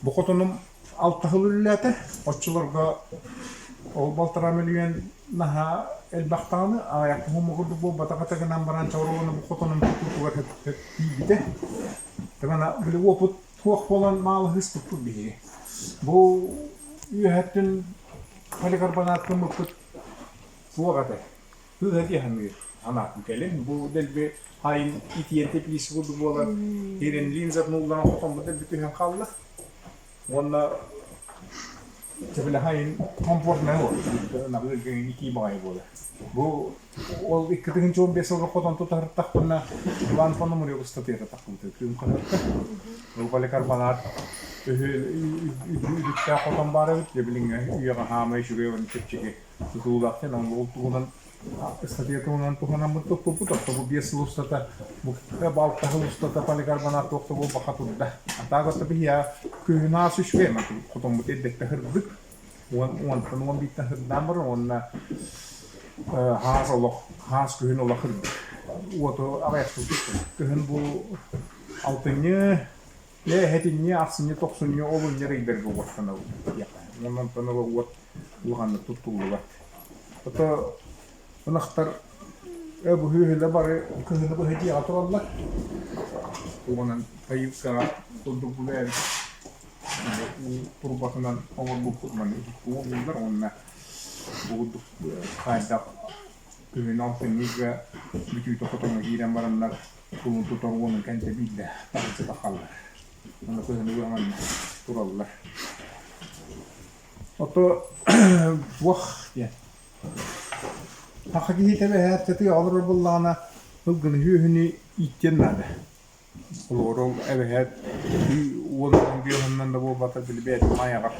Бу хотонум алта сыл үлэлээтэ. Оччолорго ол балтараа мөлүйүөн наһаа элбэх даҕаны, аҕыйах уһун курдук буолбатах этэ гынан баран чооруону бу хотонум тутуутугар тиийбитэ. Тымана били уопут туох буолан маалаһыыспыппыт биһиги. Бу үөһэттэн поликарбонат гыммыппыт суох этэ. Кыыһа дии саныыр санаатым кэлин. Бу дэлби хайын итийэн тэпиис курдук буолан, киирэн линзатын уулларан хотоммут дэлби түһэн хаалла. Уонна Сөбүлэһэн комфортнай буолар. Итии баҕайы буолар. Бу ол 2015 сылга хотон тутаһыртахпына Иван Пономарев ыстатыйата тахсыбыта Кыым хаһыакка. Ол поликарбонат үдүктээх хотон баар эбит. Дьэ билиҥҥи үйэҕэ хаамай үчүгэй уонна чэпчэки тутуулаах диэн ол туһунан ыстатыйа туһунан туһанаммыт туппуппут. Оттон бу биэс сыл устата бу балта сыл устата поликарбонат туох да буолбакка турда. Атаак отто биһиэхэ күһүн аас үчүгэй хотоммут эрдэттэн сырдык. Уон уонтан 11-тэн сырдаан баран уонна хаас олох хаас күһүн олох сырдык. Уоту аҕыйахтыы Кыһын бу алтынньы Эһэтинньи, ахсынньы, тохсунньу, олунньу ыйдарга уоттанабыт диэххэ. Онтон ыла уот улаханнык туттуллубат. Ото ынахтар быһыыһыла бары кыһыны быһа дьиэҕэ тураллар. Уонан тайыыккаҕа курдук бу бэйэбит уу турбатынан оҥорбуппут маны ууллар уонна бу курдук хайдах күһүн алтынньыга бүтүүтэ хотоҥҥо киирэн бараннар кулун тутар уонун кэнтэ биирдэ таһырдьа тахаллар. Уонна кыһыны быһа манна тураллар. Ото туох диэн саха киһитэ эбэһээт сытыы олорор буоллаҕына сылгыны сүөһүнү ииттиэн наада. Олору эбэһээт уонунан биэһинэн да буолбатар били бэйэтин айаҕар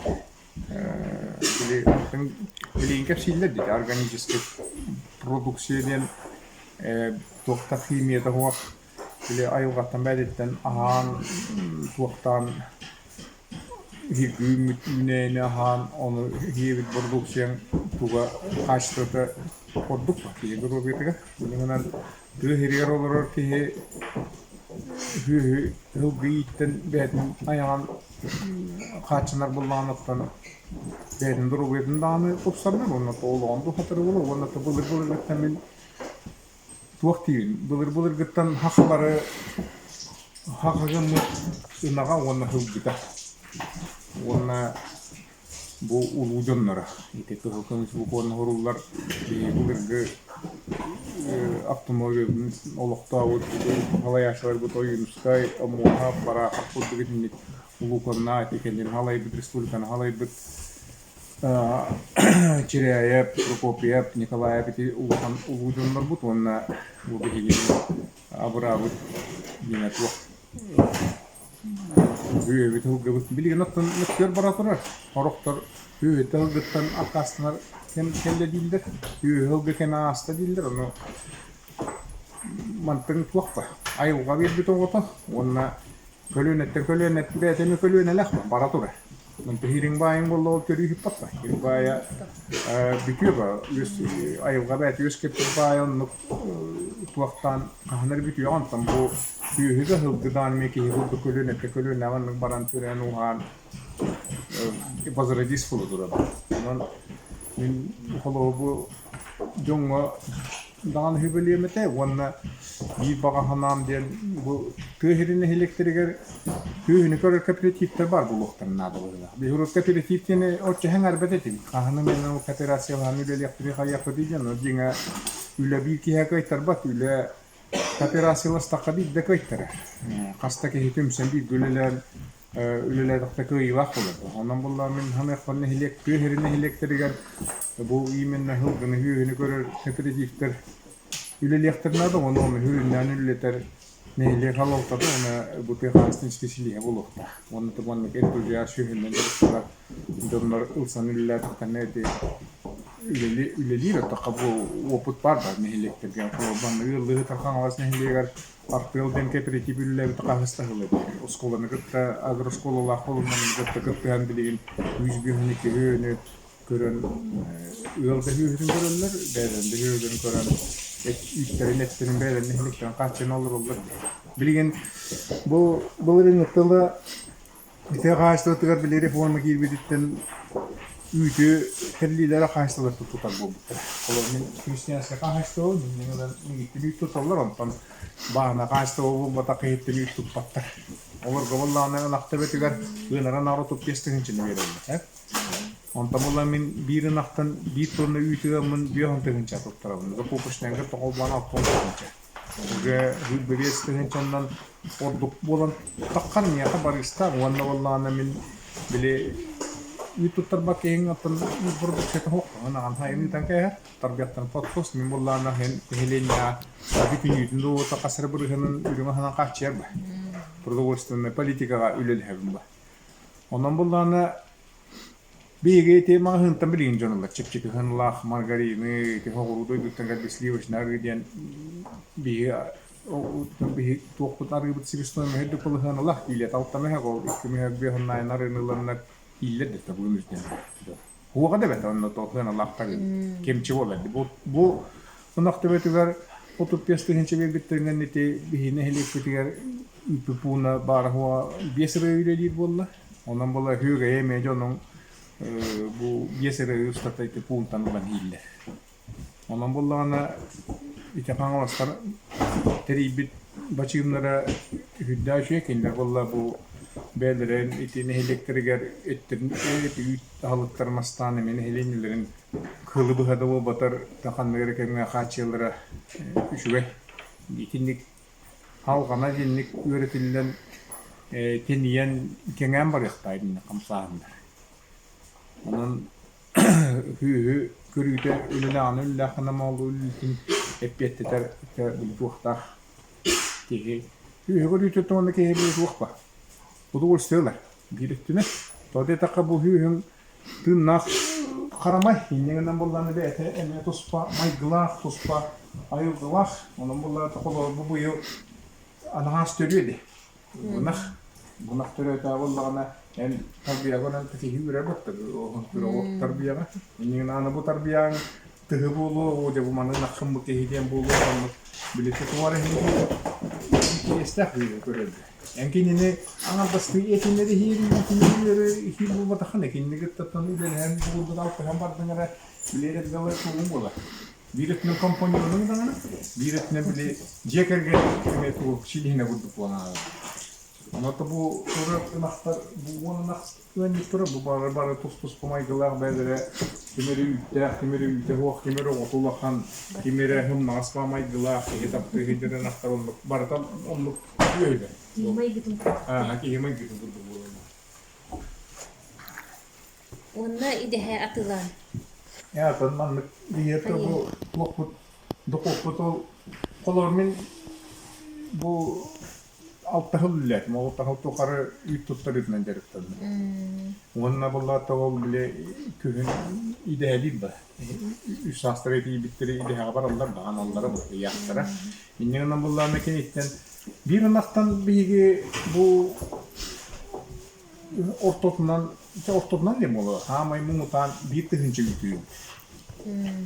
били билигин кэпсииллэр дии органическай продукция диэн туох да химията суох били айылҕаттан бэйэтиттэн аһаан туохтаан үүммүт үүнээйини аһаан ону ийэбит бородууксуйаҥ туга хаачыстыбата ордук киһи доруобуйатыгар. Инньэ тыа сиригэр олорор киһи сүөһү сылгы ииттэн бэйэтин айаҕын хааччынар буоллаҕына оттон бэйэтин доруобуйатын даҕаны тупсарынар уонна олоҕун духатара буолар уонна былыр-былыргыттан мин Туох диибин, былыр-былыргыттан хахалары хаха гыммыт ынаҕа уонна сылгыта уонна бу улуу дьонноро ити кыһыл көмүс букванан суруллар биһиги былыргы автомобилын олохтообут салайааччыларбыт Ойуунускай, Омуоһап, Бараахап курдук итинник улууканнаах ити кэннин халайбыт республиканы халайбыт Чиряев, Прокопьев, Николаев ити улахан улуу дьоннорбут уонна бу биһиги абыраабыт диэн туох үөбүт ылгыбыт билигин оттон мөккүөр бара турар. Сорохтор үөһүттэн ылгыттан аккаастанар кэм кэллэ дииллэр, үөһү ылгы кэмэ ааста дииллэр, ону мантан туох ба айылҕа биэрбит оҕото уонна Көлүөнэттэн көлүөнэ бэйэтэ эмиэ көлүөнэлээх бара турар. Онтон ириҥ баайыҥ буолла ол көрүү иһиппат Ириҥ баайа бүтүө ба үөс айылҕа бэйэтэ үөскэппит баайа оннук туохтаан хаһан эрэ бүтүөҕэ онтон бу сүөһү да сылгы эмиэ киһи курдук көлүөнэттэн көлүөнэҕэ оннук баран төрөөн ууһаан возродись буола турар. Онон мин холобур бу дьоҥҥо даҕаны үһү этэ уонна биир баҕа санаам диэн бу тыа сирин нэһилиэктэригэр күөһүнү көрөр кооперативтэр баар буолуохтарын наада быһыылаах. Биһиги урут кооператив диэни оччо сэҥээрбэт этибит. Хаһан эмэ ол кооперациялаһан үлэлиэхпитий хайыахпытый диэн, ол дьиҥэ үлэ биир киһи кыайтарбат, үлэ кооперацияластахха биирдэ кыайтарар. Хас да киһи түмсэн бииргэ үлэлээн. үлэлээтэхтэ кыайыылаах буолар. Онон буоллаҕа мин саныахпар нэһилиэк тыа сирин нэһилиэктэригэр бу именно сылгыны сүөһүнү көрөр кооперативтэр үлэлиэхтэрин наада уонна ону сүрүннээн үлэлэтэр нэһилиэк салалтата уонна бу тыа хаһаайыстыбатын исписэлииһэ буолуохтаах. Уонна маннык энтузиаст сүөһүнэн дьарыктанар дьоннор ылсан үлэлээтэхтэринэ ити үлэлиир оттоххо бу уопут баар баар нэһилиэктэргэ. Холобур, манна ыаллыы сытар Хаҥалас нэһилиэгэр Артыал диэн кэпэрэтиип үлэлээбит хаһыс да сыла эбит. Оскуоланы кытта агрооскуолалаах буоланнарын кытта кыттыһан билигин 152 үөнү көрөн ыал да сүөһүтүн көрөллөр, бэйэлэрин да сүөһүлэрин көрөн үүттэрин, эттэрин бэйэлэрин нэһилиэктэрин хааччыйан олороллор. Билигин бу былырыыҥҥыттан ыла Ити хаһаайыстыбатыгар били реформа киирбититтэн үүтү тэриллиилэрэ хаһаайыстыбалар тутар буолбуттара. Холобур, мин христианскай хаһаайыстыба, мин ылан миигиттэн үүт туталлар, онтон бааһына хаһаайыстыба буолбатах киһиттэн үүт туппаттар. Олорго буоллаҕына ынах төбөтүгэр ыанарын аҕара 35 тыһыынчаны биэрэллэр. Онтон буолла мин биир ынахтан биир тонна үүтү ыаммын 50 тыһыынча туттарабын. Закупочнайга тоҕолбоон 60 тыһыынча. Уже биэс тыһыынчаннан ордук буолан таххар миэхэ барыыстаах уонна буоллаҕына мин били үүт туттарбат киһиҥ оттон үүт продукцията суох анаан хайын ыытан кээһэр тарбыйахтан подсос мин буоллаҕына иһин нэһилиэнньэҕэ бүтүн үүтүн дуота хас эрэ бырыһыанын үрүҥ аһынан хааччыйар ба продовольственнай политикаҕа үлэлэһэбин ба онон буоллаҕына Биһиги ити маҕаһыынтан билигин дьон ылар чэпчэки сыаналаах маргарины, ити соҕуруу дойдуттан кэлбит сливочнай арыы диэн биһиги биһи туохпут арыыбыт себестоимоһа үрдүк балаһыаналаах киилиэтэ алта мөһөк ол икки мөһөк биэһуннаайын арыыны ыланнар ииллэр да табыгын үрдүнэн Уоҕа да эбэтэ онно туох сыаналаахтар кэмчи буолар бу бу ынах төбөтүгэр 35 тыһыынча биэрбиттэринэн ити биһи нэһилиэкпитигэр үүппүт пууна баара суоҕа биэс ырыа үлэлиир буолла. Онон була үһүгэйэ эмиэ дьонуҥ бу биэс эрэ устата ити пуунтан ылан иһиллэр. Онон буоллаҕына ити Хаҥаластар тэрийбит бачыымнара үрдээх үчүгэй кинилэр буолла бу бэйэлэрин ити нэһилиэктэригэр эттэрин үүт аһылыктарын астаан эмиэ нэһилиэнньэлэрин кыылы быһа да буолбатар ханнык эрэ кэмҥэ хааччыйаллара үчүгэй. Итинник Халҕана итинник үөрэтиллэн, тэнийэн, кэҥээн барыахтаах итинник хамсааһыннар. Онон күүһү көрүүтэ үлэлээҕинэ үлэлээххинэ моҕолу үлэтин эппиэттэтэр туохтаах киһи. Күүһү көрүүтэ уонна киһи били туох баар. Удовольствие ылар биир өттүнэн. Тоҕо диэтэххэ бу күүһүҥ Тыыннаах харамай инньэ гынан буоллаҕына бэйэтэ эмиэ туспа майгылаах, туспа айылгылаах. Онон буоллаҕына холобур бу быйыл анаҕас төрүө дии. Ынах ынах төрөөтөҕө буоллаҕына эн тарбыйаҕынан киһи үрэр баттар тарбыйаҕа. Инньэ гынан аны бу тарбыйаҕыҥ тыһы буолуо, дьэ бу маны ынаххын бу киһи диэн буолуо оннук били тутуар иһин интэриэстээх көрөргө. Эн кинини аҥардастыы этиннэри иһиирин кинини иһиир буолбатаххына кинини кыттаттан үлэлэһэн бугулбут алтыһан бардыҥ эрэ били эргэлэр тугуҥ буолар. Биир өттүнэн компаньонуҥ даҕаны, биир өттүнэн били дьиэ кэргэн эмиэ тугу силиһинэ курдук буолан ааҕар. Онон бу турар ынахтар бу уон ынах ыанньыктара бу бары бары тус-туспа майгылаах бэйэлэрэ ким эрэ үүттээх, ким эрэ үүтэ суох, ким эрэ оҕото улахан, ким эрэ сымнаҕас майгылаах, киһи таптыы сылдьар ынахтар оннук барыта оннук Киһи майгытын курдук. Аа, киһи майгытын курдук буолаллар. Уонна идэһэ атыылаан. Ээ, атын маннык биһиэхэ бу туохпут дохуоппут ол холобур мин бу алта сыл үлэлээтим. Ол алта сыл тухары үүт туттарыытынан дьарыктанным. Уонна буоллаата ол били күһүн идэһэлиир да. Үс саастара тиийбиттэри идэһэҕэ бараллар да аналлара бу ыйаахтара. Инньэ гынан буоллаҕына киниттэн биир ынахтан биһиги бу ортотунан ортотунан диэн буолуо саамай муҥутаан биир тыһыынча үүтү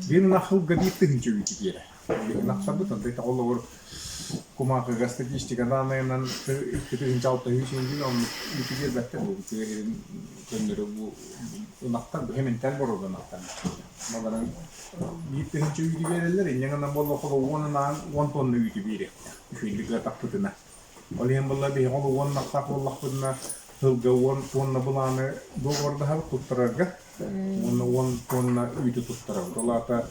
биир ынах сылга биир тыһыынча үүтү биэрэр. Биһиги ынахтарбыт онтон холобур кумаахыга статистика дааннайынан 2 600 иһин оннук үүтү биэрбэттэр бу тыа сирин көннөрү бу ынахтар бу хэминтэн боруода ынахтар Баларын биир тыһыынча үүтү биэрэллэр, инньэ гынан буолла холо уонунаан уон тонна үүтү биэриэхтээх үчүгэйдик ыатахпытына. Ол иһин буолла биһиги ол уон ынахтаах буоллахпытына сылга уон тонна былааны дуогабардаһабыт туттарарга уонна уон тонна үүтү туттарабыт. Ол аата.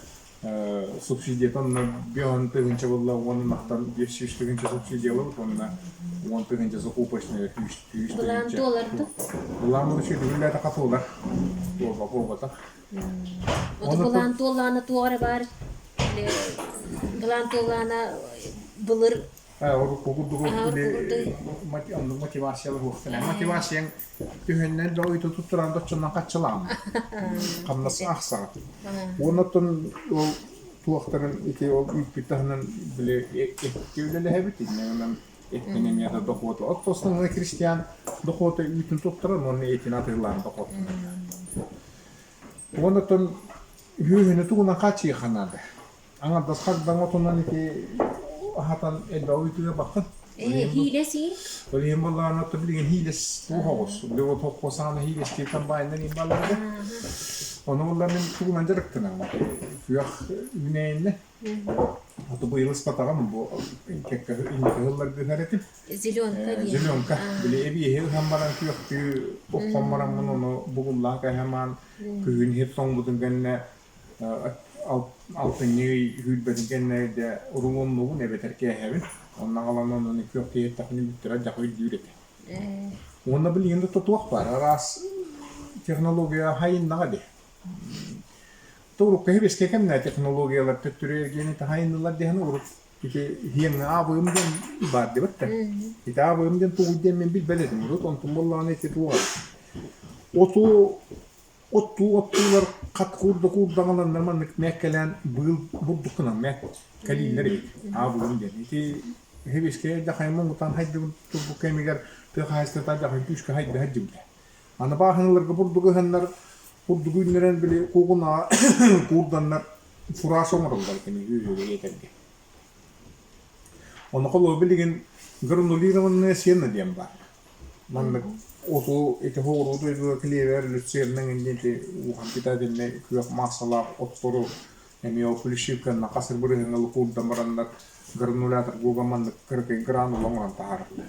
Субсидията онно биэһон тыһыынча буолла уон ынахтан 500 тыһыынча субсидиялабыт уонна уон тыһыынча закупочная күүс күүс Былаан тыһыынча. туолар дуо? Былаан үчүгэй туолар. Туолба буолбатах. Ото былаан туоллаана туох эрэ баар былаан туоллаана былыр Урукку курдук оннук мотивациялар уохтана. Мотивацияң түһэннэн да ойто туттаран доччоннон хаччылаам. Хамнас ахсаҕа. Уоннаттан ол туохтарын ити ол үүппүт таһынан били экки үлэлэһэбит инньэ эттэн эмиэ да дохуоту оттосноҥҥа крестьян дохуота үүтүн туттаран уонна этин атыылаан дохуот. Уоннаттан үһүөһүнү тугунан хааччыйыахха наада. Аҥардас хардаҥ отунан ити аһатан элбэҕи ыытыа баххын. Ээ, хиилэс иин? Ол иһин буоллаҕына оттон билигин хиилэс туох оҕус. Били ол холкуос саҕана хиилэстиир комбайннар иин бааллар Ону буолла мин тугунан дьарыктанаммын. Күөх үүнээйиннэ. Ото быйыл ыспатаҕым бу кэккэ инники сылларга ыһар этим. Зеленка диэн. Зеленка. Били эбиэһи ыһан баран күөхтүү оххон бараммын ону бугуллаах кэһэмаан күһүн иһит тоҥмутун кэннэ Алтынньы ый сүүрбэтин кэннэ дьэ рулоннуубун эбэтэр кээһэбин. Онно аҕалан онно күөх тиэйэттэхпинэ бүттэрэ дьах өйдүүр этэ. Уонна билигин да тутуох баар араас технология хайыннаҕа дии. Урукку сэбиэскэй кэмҥэ технологиялар төттөрү эргиэни таһайыннылар диэн урут ити иһиэҥҥэ аабыым диэн баар диэбит да. Ити аабыым диэн тугуй диэн мин билбэт этим. Урут онтум буоллаҕына ити туох оту Оттуу оттуулар хат куурда куурдаҕаланнар маннык мээккэлээн быыл бурдук гынан мээк кэлииллэр эбит. Аабылым диэн. Ити сэбиэскэй дьахайым муҥутаан хайдыбыт турбут кэмигэр тыа хаһаайыстыбата дьахай күүскэ хайда сылдьыбыта. Аны бааһыналарга бурдук ыһаннар, бурдук үүннэрэн били куугунаҕа куурданнар фураж оҥороллор кини үөһүгэр этэргэ. Ону холобур билигин гранулированная сено диэн баар. Маннык оту ити соҕуруу дойдуга клевер, люцерна диэн ити ууһан питательнай күөх маассалаах оттору эмиэ ол плющивканан хас бырыһыҥҥа куурдан бараннар гранулятор гуга маннык кыракый гранула оҥорон таһаараллар.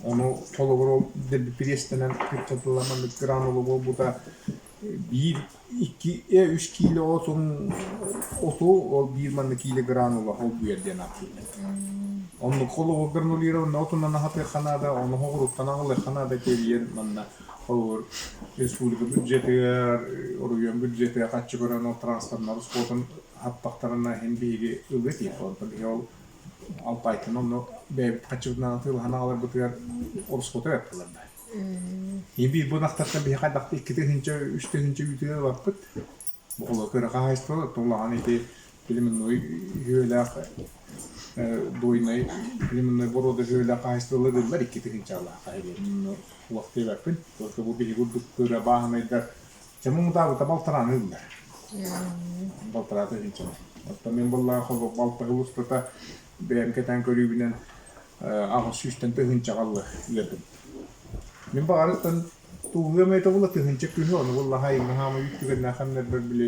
Ону холобур ол дэлби пресстэнэн кыччатыллан маннык гранула буолбута биир икки үс киилэ отун оту ол биир манна киилэ гранула холбуйар диэн ааттыыллар. Оннук холобур гранулированный отунан аһатыахха наада, ону хоҕуруттан аҕалыахха наада тэрийэн манна холобур республика бюджетыгар, оройуон бюджетыгар харчы көрөн ол транспортнар расходун аһаттахтарына иһин биһиги ылыа этиэх. Онтон биһиги ол Алтайтан онно бэйэбит харчыбытынан атыылаһан аҕаларбытыгар ороскуота бэрт буолар да. Биир бу ынахтартан биһи хайдах 2 000, 3 000 үүтүгэр ылаппыт. Бу холо кыра хаһаайыстыба улахан ити племенной үһүөлээх дойнай племенной боруода үһүөлээх хаһаайыстыбалар ыллар 2 000-алаах хаһаайыстыба. Улах диэбэппин. Только бу биһиги курдук кыра бааһынайдар чэ муҥутаабыта балтарааны ыллар. Балтараа тыһыынчаны. Оттон мин буоллаҕа холо балта сыл устата бэйэм кэтээн көрүүбүнэн аҕыс сүүстэн тыһыынчаҕа ыатым. Мин баҕарыттан тууһуом этэ була тыһыынча күһү ону буоллаха айыҥҥа хаама үүт түгэннээх кэмнэрбэр били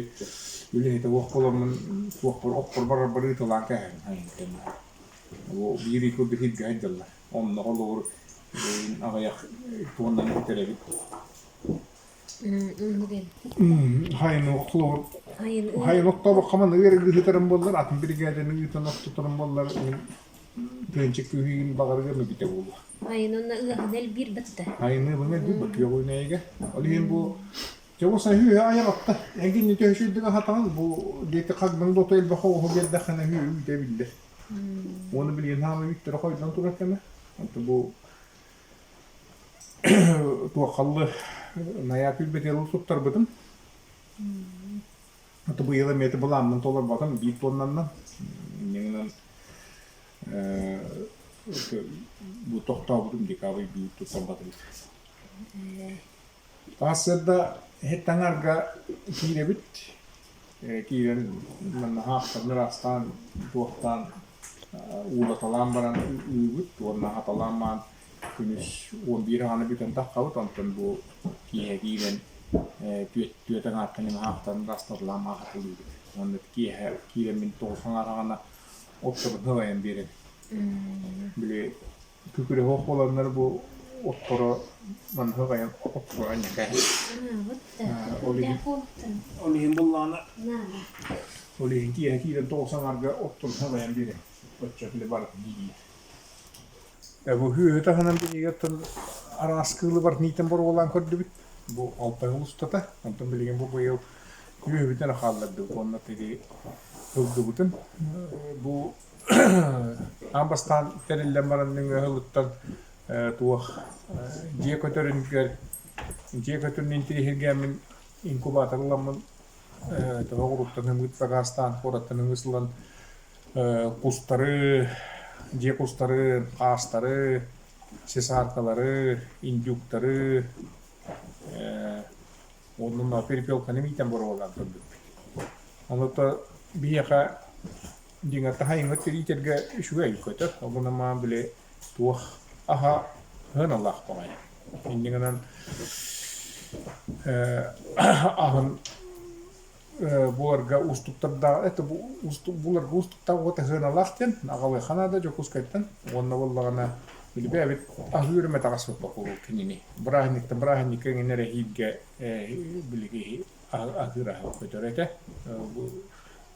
үлэһитэ уох буоламмын туохпар оппор барарбар ыыталаан кээһэбин айыҥтан. Ол биир ый курдук иһиргэ сылдьаллар. Онно холобур аҕыйах туоннаны бүтэрэбит. Хайын холобур хайын оттообокко маннык ыарыргыһытарым буоллар атын биригээдэни ыытан охтоторум буоллар мин тыһыынча күүһүн баҕарыам эбитэ буолуо. Айын онно ыаһын элбиир батта. Айыны быҥа элбиир бат күөх үүнээйигэ. Ол иһин бу дьэ бу сайһыы айах атта. Эҥгин төһө үчүгэйдик аһатаҕын бу диэки хагдаҥ да ото элбэх оҕуһу биэрдэххинэ үһү үүтэ биллэр. Уонна билигин хаама үүттэрэ хойдон турар кэмэ. Онто бу Туоххаллы наьаа күлбэтиэлы туттарбытым. Аты быйыл эмиэ былааммын толорботум биир туоннанна. Инньэ гынан бу тохтообутум декабрь биир туттарбатым. Сарсыарда иһит аҥарга киирэбит. Киирэн манна хаахтарын ыраастаан, туохтаан уулаталаан баран ыыбыт уонна хаталаан маан күнүс 11 аҕаны бүтэн таххабыт, онтон бу киэһэ киирэн түөрт аҥаартан имаһаахтан ыраастаталаан маахатылыыбыт. Уонна киэһэ киирэммин тоҕус аҥаар аҕана отторун сылайан биэрэбин. Били күкүрүһүөх буоланнар бу отторо маннык айан отторо анньакай. Ол иһин ол иһин буллаҕына. Ол иһин киэһэ киирэн 90 арга оттон салайан биэрэн оччо били барытын иилиир. Бу үөһү таһынан биһиги оттон араас кыылы барытын иитэн боруобалаан көрдүбүт. Бу алта сыл устата. Онтон билигин бу быйыл үөһүбүтүн эрэ хааллардыбыт уонна тиги ылгыбытын. Бу аан бастаан тэриллэн баран нөҥүө сылыттан туох дьиэ көтөрүнүгэр дьиэ көтөрүн интириэһиргээммин инкубатор ыламмын төһө оҕуруттан ымыыт сакаастаан куораттан ымыыс ылан кустары, дьиэ кустары, хаастары, цесаркалары, индюктары уонна перепелканы иитэн боруобалаан көрбүппүт. Онуота биһиэхэ дьиҥэр таһайыҥҥа тириитэргэ үчүгэй көтөр. Ол гынан маан били туох аһа сыаналаах баҕайы. Инньэ гынан аһын буларга уустуктардаах это буларга уустуктаах уота сыаналаах диэн аҕалыахха наада Дьокуускайтан уонна буоллаҕына билбээбит аһыыр эмэ таҕыспыт кинини бырааһынньыктан бырааһынньыкка эҥин эрэ иһииргэ билиги аһыыр аһы көтөр этэ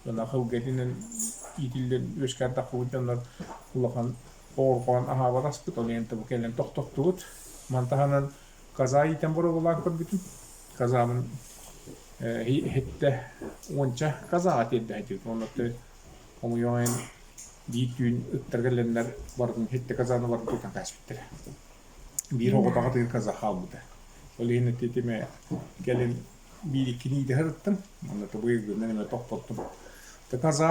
ынах ылга итинэн иитиллэн үөскээн таххыбыт дьоннор улахан оҕурҕоон аһаабат аспыт ол иһин бу кэлэн тохтоттубут маны таһынан каза иитэн боруобалаан көрбүтүм казабын иһиттэ уонча казаҕа тиэрдэ сылдьыбыт уонна хомуйуох иһин биир түүн ыттар кэлэннэр барытын иһиттэ казаны барытын тутан кээспиттэрэ биир оҕотоҕо тыгын каза хаалбыта ол иһин ититимэ кэлин биир иккини иитэ сырыттым уонна быйылгынан эмэ тохтоттум каза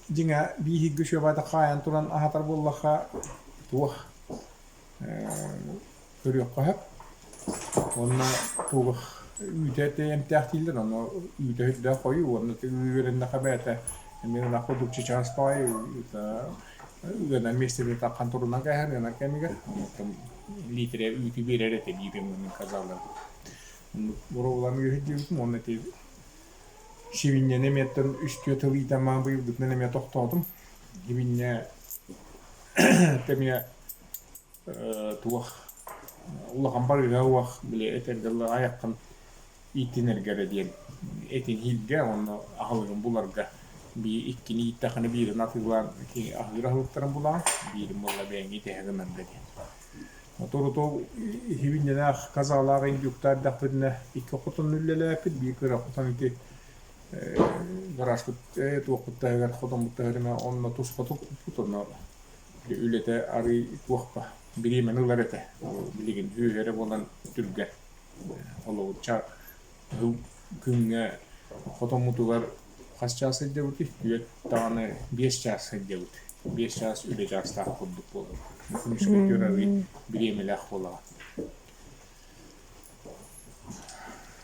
дьиҥэ бииһиргэ үчүгэйбаата хаайан туран аһатар буоллахха туох көрүөххэ сөп. Уонна туох үүтэ эмтээх дииллэр, ону үүтэ үрдээх хойуу уонна үөрэннэххэ бэйэтэ эмиэ ынах курдук чычаас баҕайы ыанар миэстэтин таххан турунан кээһэр ыанар кэмигэр оттон лиитирэ үүтү биэрэр этэ биир өҥөнүн казалар боруобалаан үөһүрдүбүтүм уонна ити сибинньэни эмиэттэн үстүө тыл иитэн маан быйылгытынан эмиэ тохтоотум сибинньэ эмиэ туох улахан барыыһа уох били этэргэ дылы айаххын ииттинэргэ эрэ диэн этин иһииргэ уонна аһылыгын буларга биир иккини ииттэххинэ биирин атыылаан аһыыр аһылыктарын булаҕын биирин буолла бэйэҥ итэһэ гынарга диэн. Оторуту иһибинньэлээх казалаах индюктаах эрдэхпитинэ икки хотон үлэлээппит биир кыра хотон ити гаражпыт туохпут таһыгар хотоммут таһыгар эмэ онно туспа туппуппут онно үлэтэ арыый туохпа бириэмэни ылар этэ. Билигин үөһэ эрэ буолан түргэн. Холобурча күҥҥэ хотоммутугар хас чаас сылдьабытый? Түөрт даҕаны биэс чаас сылдьабыт. Биэс чаас үлэ чаастаах курдук буолар. Күнүскү түөр арыый бириэмэлээх буолаҕын.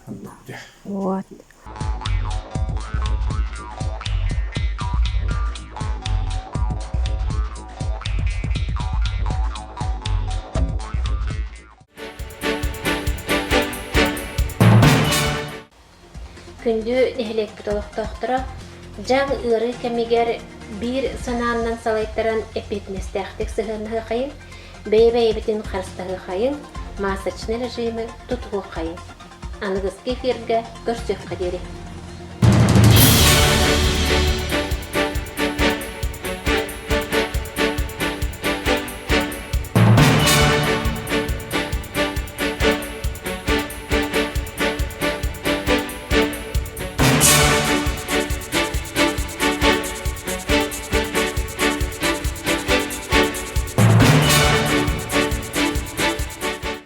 Оннук дьэ. Вот. Күндү нэһилиэкпит олохтоохторо, дьаҥ ыарыы кэмигэр биир санааннан салайтаран эппиэтинэстээхтик сыһыаннаһыахайыҥ, бэйэ-бэйэбитин харыстаһыахайыҥ, масочнай режими тутуһуоххайыҥ. Аныгыскы эфиргэ көрсүөххэ диэри.